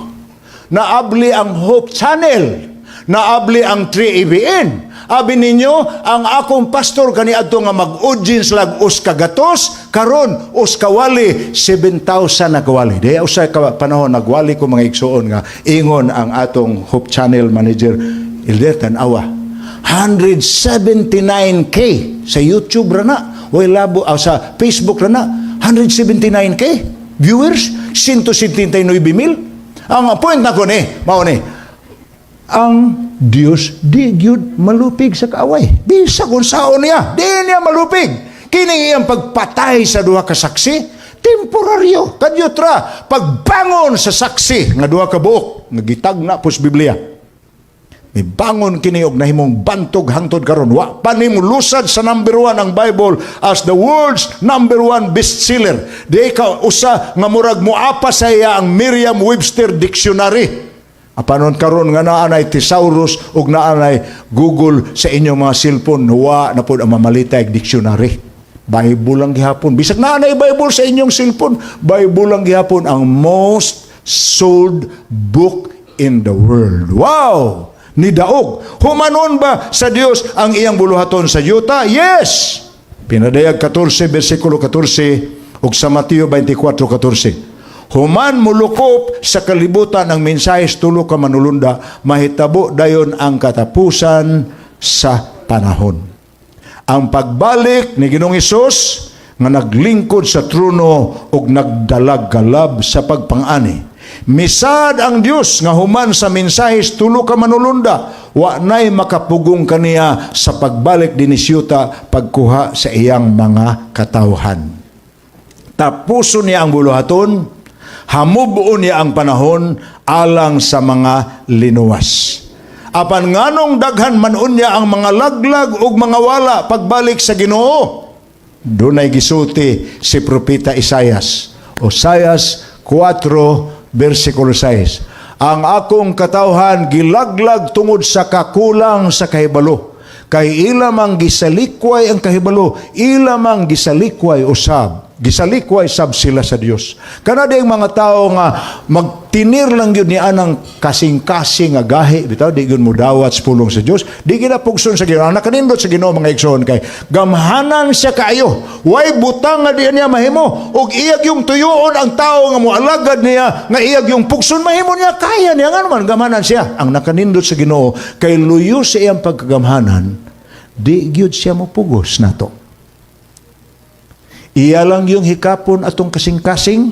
Naabli ang Hope Channel. Naabli ang 3ABN. Abi ninyo, ang akong pastor kaniadto nga mag-audience lag us kagatos, karon us kawali, 7,000 na kawali. Di usa ka panahon nagwali ko, mga igsuon, nga ingon ang atong Hope Channel manager, "Elder, tan-awa. 179K sa YouTube ra na." Way labo sa Facebook ra na. 179K viewers, 179 mil. Ang point nako ni, mao ni, ang Dios di gyud malupig sa kaaway. Bisa kung saon niya, di niya malupig. Kini iyang pagpatay sa duha ka saksi, temporaryo. Kadyot ra, pagbangon sa saksi nga duha ka buok, nga gitagna pos Biblia. May bangon kini og nahimong bantog hangtod karon. Wa pa nimo lusad sa number one ang Bible as the world's number one bestseller. Di ka usa nga murag moapa sa iya ang Merriam-Webster Dictionary. Apanon karon nga naa nay thesaurus ug naa nay Google sa inyong mga cellphone, wa na pod ang mamalitay dictionary. Bible lang gihapon. Bisag naa nay Bible sa inyong cellphone, Bible lang gihapon ang most sold book in the world. Wow! Nidaog. Humanon ba sa Dios ang iyang buluhaton sa yuta? Yes! Pinadayag 14, versikulo 14, ug sa Mateo 24:14. Human mulukop sa kalibutan ang mensahe tulo ka manulunda, mahitabo dayon ang katapusan sa panahon. Ang pagbalik ni Ginoong Hesus nga naglingkod sa trono ug nagdalag kalab sa pagpangani. Misad ang Dios nga human sa mensahe tulo ka manulunda, wa nay makapugong kaniya sa pagbalik dinhi sa yuta pagkuha sa iyang mga katawhan. Tapuson niya ang buluhaton, hamubuon niya ang panahon alang sa mga linuwas. Apan nganong daghan man unya ang mga laglag ug mga wala pagbalik sa Ginoo? Dunay gisulti si Propeta Isayas. Isayas 4 versikulo 6. Ang akong katawhan gilaglag tungod sa kakulang sa kahibalo. Kay ila mang gisalikway ang kahibalo, ila mang gisalikway usab. Gisalikway sab sila sa Dios. Kana ang mga tao nga magtinir lang gyud ni anang kasing-kasing nga gahi bitaw di gyud modawat sa pulong sa Dios, di gid pugson sa Ginoo. Nakanindot sa Ginoo, mga igsoon, kay gamhanan siya kaayo. Way butang nga di niya mahimo ug iyag yung tuyoon ang tao nga moalagad niya nga iyag yung pugson, mahimo niya, kaya niya, nga naman gamhanan siya. Ang nakanindot sa Ginoo kay luyo sa iyang pagkagamhanan, di gyud siya mopugos nato. Iya lang yung hikapon atong kasing-kasing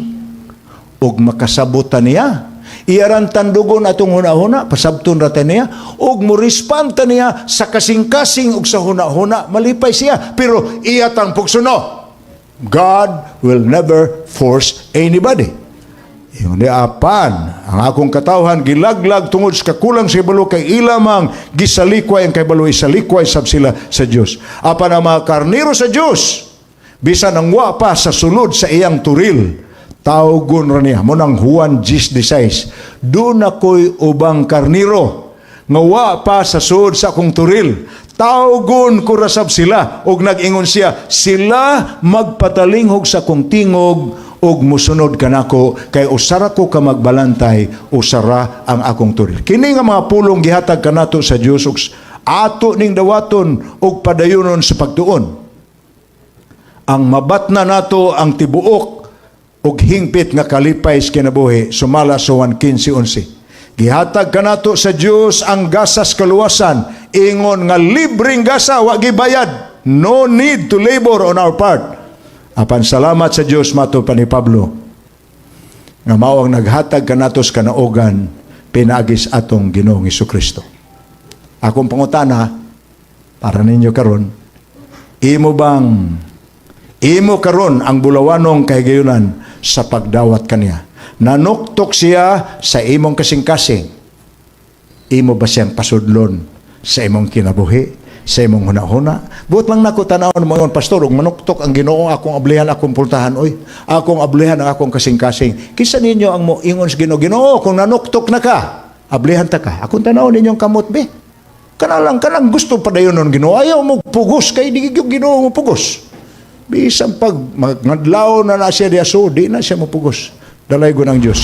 ug makasabot ta niya. Iya ran tandugon atong huna-huna, pasabton ra ta niya, ug mo-respond ta niya sa kasing-kasing ug sa huna-huna, malipay siya. Pero iya tang pugsuno. God will never force anybody. Ingon ni, apan ang akong katawhan gilaglag tungod sa kakulang sa kabalo, kay ilamang gisalikway ang kahibalo, isalikway sab sila sa Dios. Apan ang mga karnero sa Dios, bisan ang wa pa sa sulod sa iyang turil, tawgon ra niya. Mao nang Juan 10:16, "Duna ko'y ubang karnero nga wa pa sa sulod sa akong turil. Tawgon ko ra sab sila." Og nag-ingon siya, "Sila magpatalinghog sa akong tingog ug musunod kanako, kay usara ko ka magbalantay, usara ang akong turil." Kini nga mga pulong gihatag kanato sa Dios ug ato ning dawaton ug padayonon sa pagtuon. Ang mabatna nato ang tibuok ug hingpit nga kalipay sa kinabuhi sumala sa 1:15. Gihatag kanato sa Dios ang gasas kaluwasan, ingon nga libreng gasa, wa gibayad. No need to labor on our part. Apan salamat sa Dios, matud pa ni Pablo, nga mao ang naghatag kanato sa kanaugan pinaagi sa atong Ginoong Kristo. Akong pangutana para ninyo karon, imo bang imo karon ang bulawanong kahigayunan sa pagdawat kaniya? Nanuktok siya sa imong kasing-kasing. Imo ba siyang pasudlon sa imong kinabuhi, sa imong hunahuna? Buot lang nako tan-awon mo, "Pastor, ug manuktok ang Ginoo, akong ablihan akong pultahan oy. Akong ablihan ang akong kasing-kasing." Kinsa ninyo ang mo ingon sa Ginoo, "Ginoo, kung nanuktok na ka, ablihan ta ka"? Akong tan-awon ninyong kamot be. Kana lang, kanang gusto padayon nun Ginoo. Ayaw mo pugos kay di gyud Ginoo mo pugos. Bisan pag ngadlaw na na siya diya, so di na siya mo pugos. Dalaygon ang Diyos.